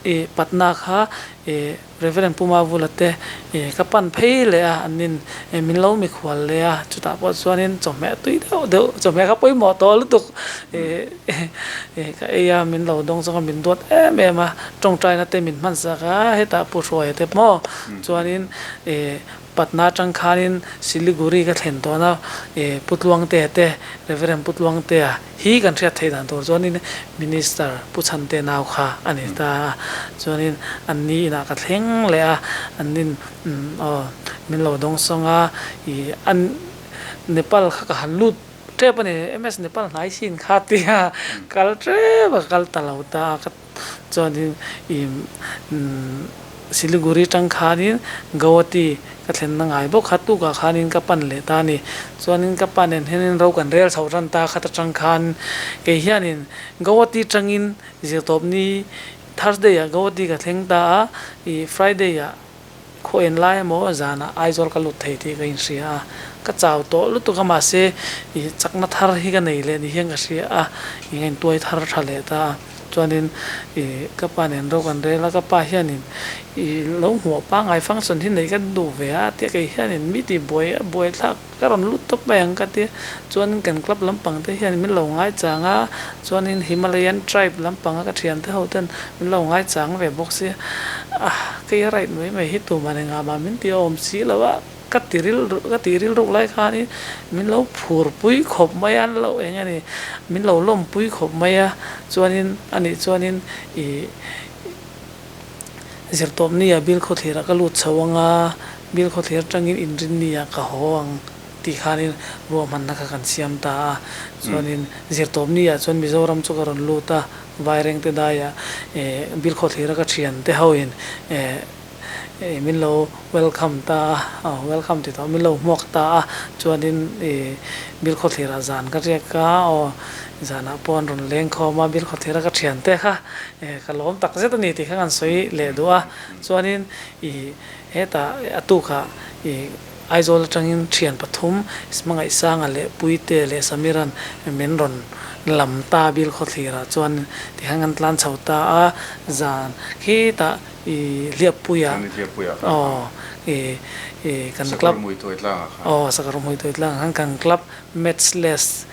S2: I Patna kha i Reverend Pu Mavula te i ka pan phei leh a, an in i min lo mikhual leh a, chutah pawh chuanin chawhmeh tui deuh deuh, chawhmeh kha pawimawh tawh lutuk i i ka ei a, min lo dawng chawng a, min duat em em a, tawngtaina te min hman sak a, hetah Pu Hruaia te maw chuanin i Patna atang khanin Siliguri ka thlen tawn a, i Pu Tluangtea te, Reverend Pu Tluangtea hi kan hriat theih dan tur chuanin Minister Pu Chhante nau kha a ni ta a, chuanin an ni inah ka thleng leh a, an nin aw min lo dawng sawng a, i an Nepal kha ka han lut tep a ni, MS Nepal hnai sin kha tia kal tep a, ka kal ta lo ta a, ka. Chuanin i Siliguri tang khanin Guwahati ka thlenna ngai bawk kha tukah khanin ka pan leh ta a ni. Chuanin ka pa nen hianin ro kan rel chho tan ta khat atang khan kei hianin Guwahati tangin zirtawpni Thursday ah Guwahati ka thleng ta a, i Friday ah Khaw en lai emaw zanah Aizawl ka lut thei tih ka inhria a, ka chau tawh lutuk a mahse i chakna thar hi ka nei leh ni hian ka hria a, i ka intuai thar tha leh ta a. Chuanin i ka pa nen ro kan rel a, ka pa hianin i lo hmuh pangngai function hi neih ka duh ve a tia kei hianin mi tih buai a buai thlak ka rawn lut tawp mai ang ka tia. Chuanin kan club lampang te hian min lo ngaichang a, chuanin Himalayan tribe lampanga ka thiante ho ten min lo ngaichang ve bawk sia, ah kei a right mai mai hi tumah ni ngah mah min ti awm si lo a, ka ti ril ka tih rilruk lai khanin min lo phurpui khawp mai a, an lo eng a ni min lo lawmpui khawp mai a, chuanin anih chuanin ih zirtawpni ah Bilkhawthlir ah ka lut chho ang a, Bilkhawthlir atangin Inrinni ah ka haw ang. Tih khanin ruahmanna kha kan siam ta a, chuanin zirtawpni ah chuan Mizoram chu ka rawn lut a, Vairengte daiah eh Bilkhawthlira ka thiante hoin eh min lo welcome ta a, aw welcome ti tawh min lo hmuak ta a, chuanin ih Bilkhawthlirah zan ka riak a, aw zanah pawh an rawn leng khawm a, Bilkhawthlira ka thiante kha eh ka lawm tak zet a ni tih kha kan sawi leh duh a, chuanin ih hetah a tukah ih. Aizawl atangin thian pathum, Hmangaihsanga leh Puite leh Samiran min rawn lam ta Bilkhawthlirah chuan tikhan kan tlan chho ta a, zan khitah i Hliappuiah aw i i kan club aw Sakawr Hmuituaitlangah khan kan club Matchless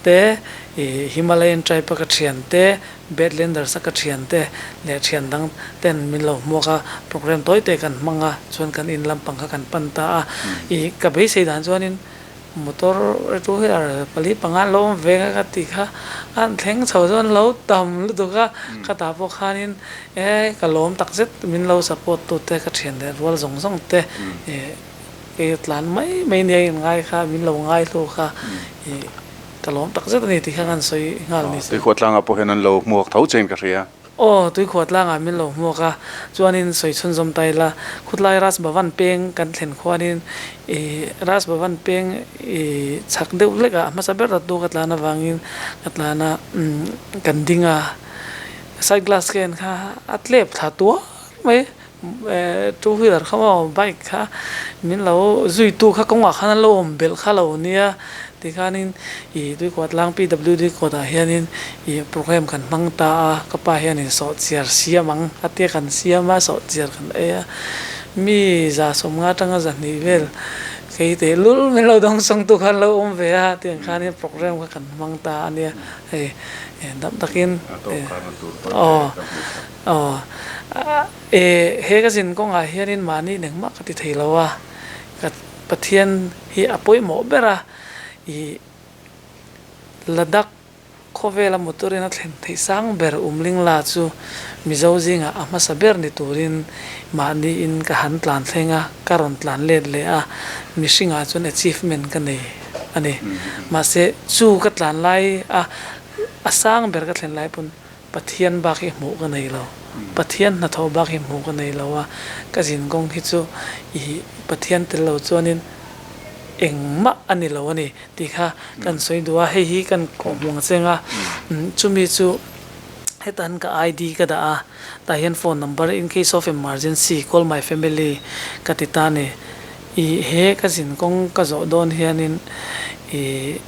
S2: te, i Himalayan Tribe a ka thian te, Badlanders a ka thian te leh thian dang ten min lo hmuak a, program tawi te kan hmang a, chuan kan in lampang kha kan pan ta a. I ka beisei dan chuanin motor two wheeler pali panga an lo awm ve nga ka ti kha, an thleng chho chuan lo tam lutuk a, ka tah pawh khanin e ka lawm takzet min lo support tu te ka thian leh rual zawng zawng te i Kei tlan mai mai nia in ngai kha, min lo ngai hlu kha i ka lawm tak zet a ni tih kha kan sawi nghal ni se.
S1: Tuikhuah tlangah pawh hian an lo hmuak tho chein ka hria.
S2: Aw, tuikhuah tlangah min lo hmuak a, chuanin sawi chhunzawm ta ila, khutlai Raj Bhavan peng kan thlen khuanin i Raj Bhavan peng i chhak deuh hlekah a hmasa ber ratu ka tlan avangin ka tlan a, kan ding a, side glass ka en kha a tlep thla tuar mai. Two wheeler kha maw bike kha min lo zuitu kha kawngah khan an lo awm belh kha lo nia tikhanin ih tuikhuah tlang PWD kawt ah hianin ih program kan hmang ta a ka pa hianin sawhchiar siam ang a tia kan siam a sawhchiar kan ei a mi za sawmnga atanga zahnih vel kei tehlul min lo dawng sawngtu kha an lo awm ve a tiang khanin program kha kan hmang ta a nia hei dam takin aw. Aw, e, he ka zin kawngah hianin mahni engmah ka ti thei lo a, ka Pathian hi a pawimawh ber a, i Ladakh khawvela motor-in a thlen theih sang ber Umlingla chu Mizo zingah a hmasa ber ni turin mahniin ka han tlan thleng a, ka rawn tlan let leh a, mihringah chuan achievement ka nei a ni. Mahse, chu ka tlan lai a, a sang ber ka thlen lai pawn Pathian bak hi hmuh ka nei lo. Pathian hnathawh bak hi hmuh ka nei lo a, ka zin kawng hi chu i Pathian tel lo chuanin engmah a ni lo a ni tih kha kan sawi duh a, hei hi kan kawhhmuh ang cheng a, chumi chu hetan ka ID ka dah a, tah hian phone number in case of emergency call my family ka ti ta a ni. I he ka zin kawng ka zawh dawn hianin i.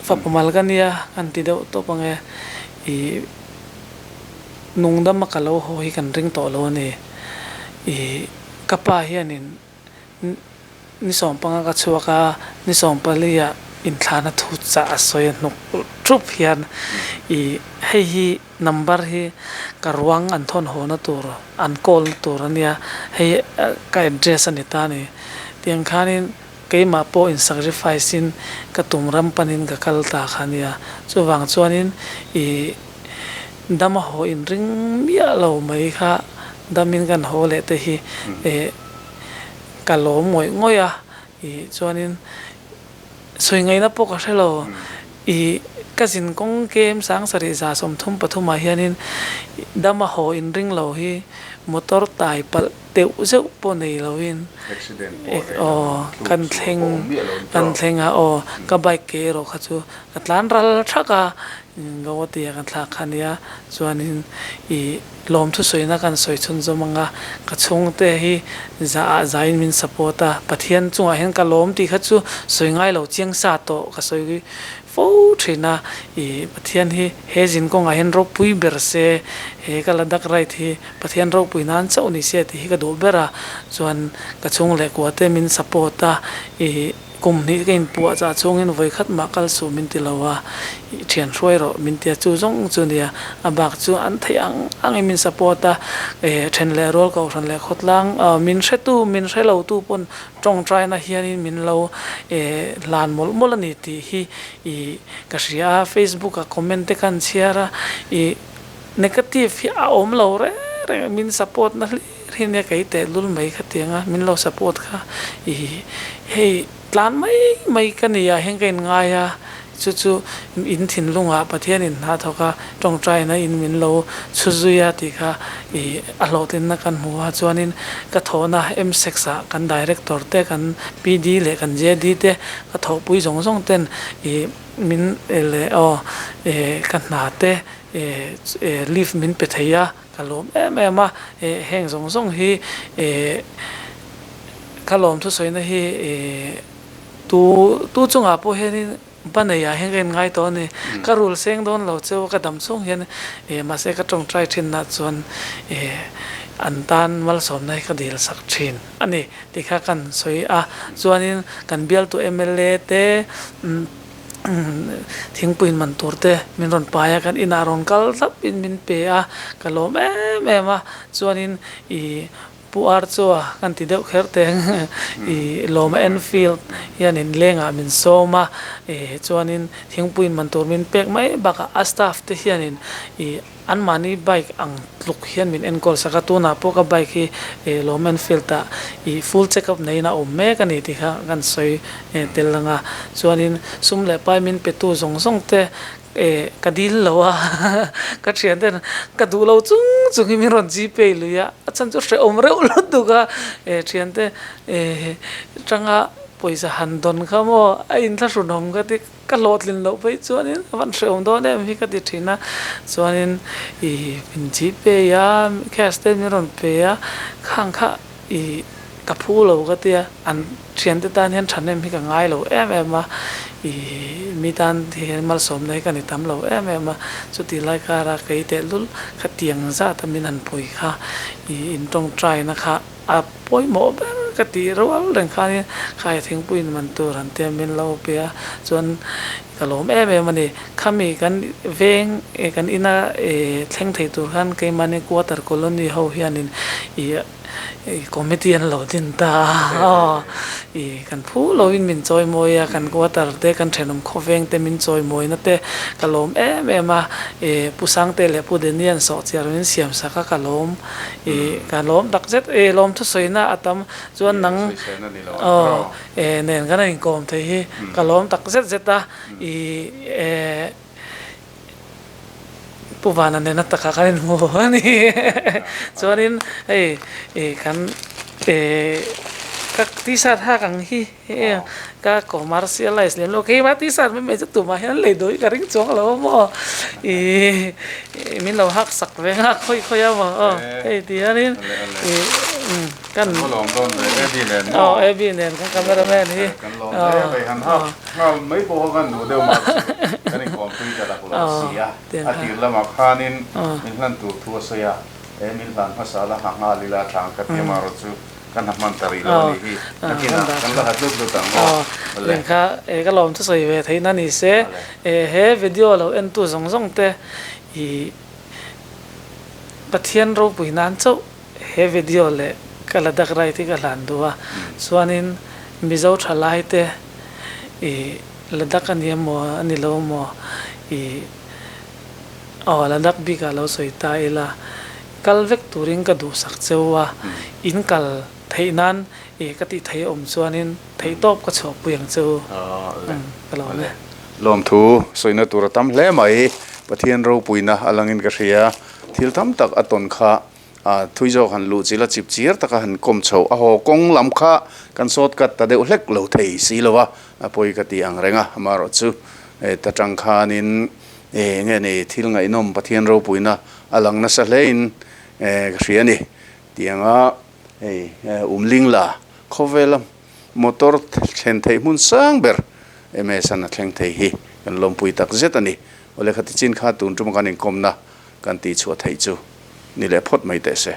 S2: Fapa mal ka nia kan ti deuh tawp ang e. I Nungdama ka lo haw hi kan ring tawh lo a ni. Ih, ka pa hianin ni 15 ka chhuak a, ni 14 ah inthlahna thu chah a sawi a hnuk thup hian ih hei hi number hi ka ruang an thawn hawna tur an call na tur a nia, hei ka address a ni ta a ni. Tiang khanin keimah pawh in sacrifice in ka tum ram panin ka kal ta kha a nia. Chuvang chuanin ih. Dam a haw inring miah lo mai kha damin kan haw leh te hi eh ka lawm ngawih ngawih a, ih chuanin sawi ngaihna pawh ka hre lo. Ih ka zin kawng kem 7333 ah hianin dam a haw inring lo hi motor tai palh teuh zeuh pawh nei loin aw kan thleng kan thleng a aw ka bike ke erawh kha chu ka tlan ral thak a Gauhati a kan thlak kha ania chuanin ih lawmthu sawina kan sawi chhunzawm ang a ka chhungte hi zah ah zain min support a Pathian chungah hian ka lawm tih kha chu sawi ngai lo chiang sa tawh ka sawi fo thin a ih Pathian hi he zin kawngah hian ropui ber se he ka Ladakh ride hi Pathian ropui nan chauh ni se tih hi ka duh ber a, chuan ka chhung leh kua te min support a, ih kum hnih ka inpuah chah chhungin vawi khat mah kal suh min ti lo a, ih thian hruai rawh min ti a, chu zawng chu nia, a bak chu an theih ang angin min support a, eh then leh rual kohhran leh khawtlang min hretu min hre lo tu pawn tawngtaina hianin min lo eh hlan mawlh mawlh a ni tih hi ih ka hria a, Facebook ah comment te khan chhiar a, ih. Negative hi a awm lo reng reng a, min support na hlir hi nia kei tehlul mai khatiang a, min lo support kha ih hei tlan mai mai ka ni ah hian ka in ngai a, chu chu in thinlungah Pathian in hna thawk a, tawngtaina in min lo chhu zui a tih kha ih a hlawhtlinna kan hmu a, chuanin ka thawhna M-sex ah kan director te kan PD leh kan JD te ka thawhpui zawng zawng ten ih min leh aw ih ka hna te Leave min pe thei a, ka lawm em em a, heng zawng zawng hi ka lawm thusawina hi tu tu chungah pawh hianin ba neiah hian ka inngai tawh a ni. Ka rul seng dawn lo cheu a, ka dam chhung hian mahse ka tawngtai thinna chuan an tan malsawmna hi ka dil sak thin a ni tih kha kan sawi a. Chuanin kan bialtu mla te. Thingpui man tur te min rawn pai a, kan inah rawn kal thlap in min pe a, ka lawm em em a, chuanin ih Pu Archua kan ti deuh kher teng ih Lawma Enfield hian in lengah min sawm a, ih chuanin thingpui man tur min pek mai bakah a staff te hianin ih Anmahni bike ang tluk hian min enkawl sak a, tunah pawh ka bike hi Lawm Enfield ah ih full check up neiin a awm mek a ni tih kha kan sawi tel ang a. Chuanin sum leh pai min petu zawng zawng te ka dil lo a, ka thian ten ka duh lo chung chung hi min rawn gpay lui a, a chhan chu hrehawm reuh lutuk a, thian te tanga pawisa han dawn kha maw a inthlahrunawm ka ti. Ka hlawhtlin loh phei chuanin a van hrehawm dawn em hi ka ti thin a, chuanin ih min gpay a, cash te min rawn pe a, khang kha ih ka phu lo ka tia, an thiante tan hian thahnem hi ka ngai lo em em a, ih mi tan hian malsawmna hi ka ni tam lo em em a, chuti lai kara kei tehlul khatiang zat a min han pui kha ih in tawngtaina kha. A pawimawh ber ka tih rual reng khanin khai thingpui in man tur han tia min lo pe a, chuan ka lawm em em a ni. Khami kan veng kan ina thleng thei tur khan keimahni quarter colony ho hianin ih committee an lo din ta a, ih kan phu loin min chawimawi a, kan quarter te kan thenawm khawveng te min chawimawina te ka lawm em em a, Pu Sangte leh Pu Daniel sawhchiar min siam sak a ka lawm. I ka lawm tak zet e lawm thusawina a tam chuan nang aw e nen kan inkawm thei hi ka lawm tak zet zet a i e Pu Vana nena takah kan inhmu a ni chuanin hei i kan e ka t-shirt hak ang hi. Hei ka commercialize lem lo keimah t-shirt mai mai chu tumah hian lei duh hi ka ring chuang lo a maw ih min lo hak sak ve nghak khawi khawi a maw aw hei ti hianin ih kan aw AB nen kan camera man hi
S1: kan lawm hle mai han hak nghal mai pawh kha kan duh deuh mah chu kan inkawm tui. thui ta rak lo si a, a tir lamah khanin min hlan tur thu a sawi a, he min hlan hmasa la ha nghal ila thlang ka ti amarawh chu kan ha hman ta rih lo a nih hi, nakinah kan la ha tlut tlut ang aw. Awle.
S2: Kha ka lawm chu sawi ve theihna ni se, he video lo entu zawng zawng te i Pathian ropui nan chauh he video leh ka Ladakh ride hi ka hlan duh a, chuanin Mizo thalai te i Ladakh a ni emaw a ni lo emaw i aw Ladakh bikah lo sawi ta ila kal vek turin ka duhsak cheu a, in kal theih nan i ka tih theih awm chuanin theihtawp ka chhuahpui ang cheu ka lo ni.
S1: Lawmthu sawina tur a tam hle mai, Pathian ropuina a langin ka hria, thil tam tak a tawn kha thui zawk han luh chilh a chip chir taka han kawm chhoh a haw kawng lam kha kan sawt kat ta deuh hlek lo thei si lo a, a pawi ka ti ang reng a, amaherawh chu ta tang khanin nge ni thil ngaihnawm Pathian ropuina a lang nasa hlein ka hria a ni tianga hei umling la khawvela motor thlen theih hmun sang ber MS-an a thleng thei hi kan lawmpui tak zet a ni. Awle khati chin kha tun tuma kan inkawmna kan tihchhuah theih chu ni leh phawt mai teh se.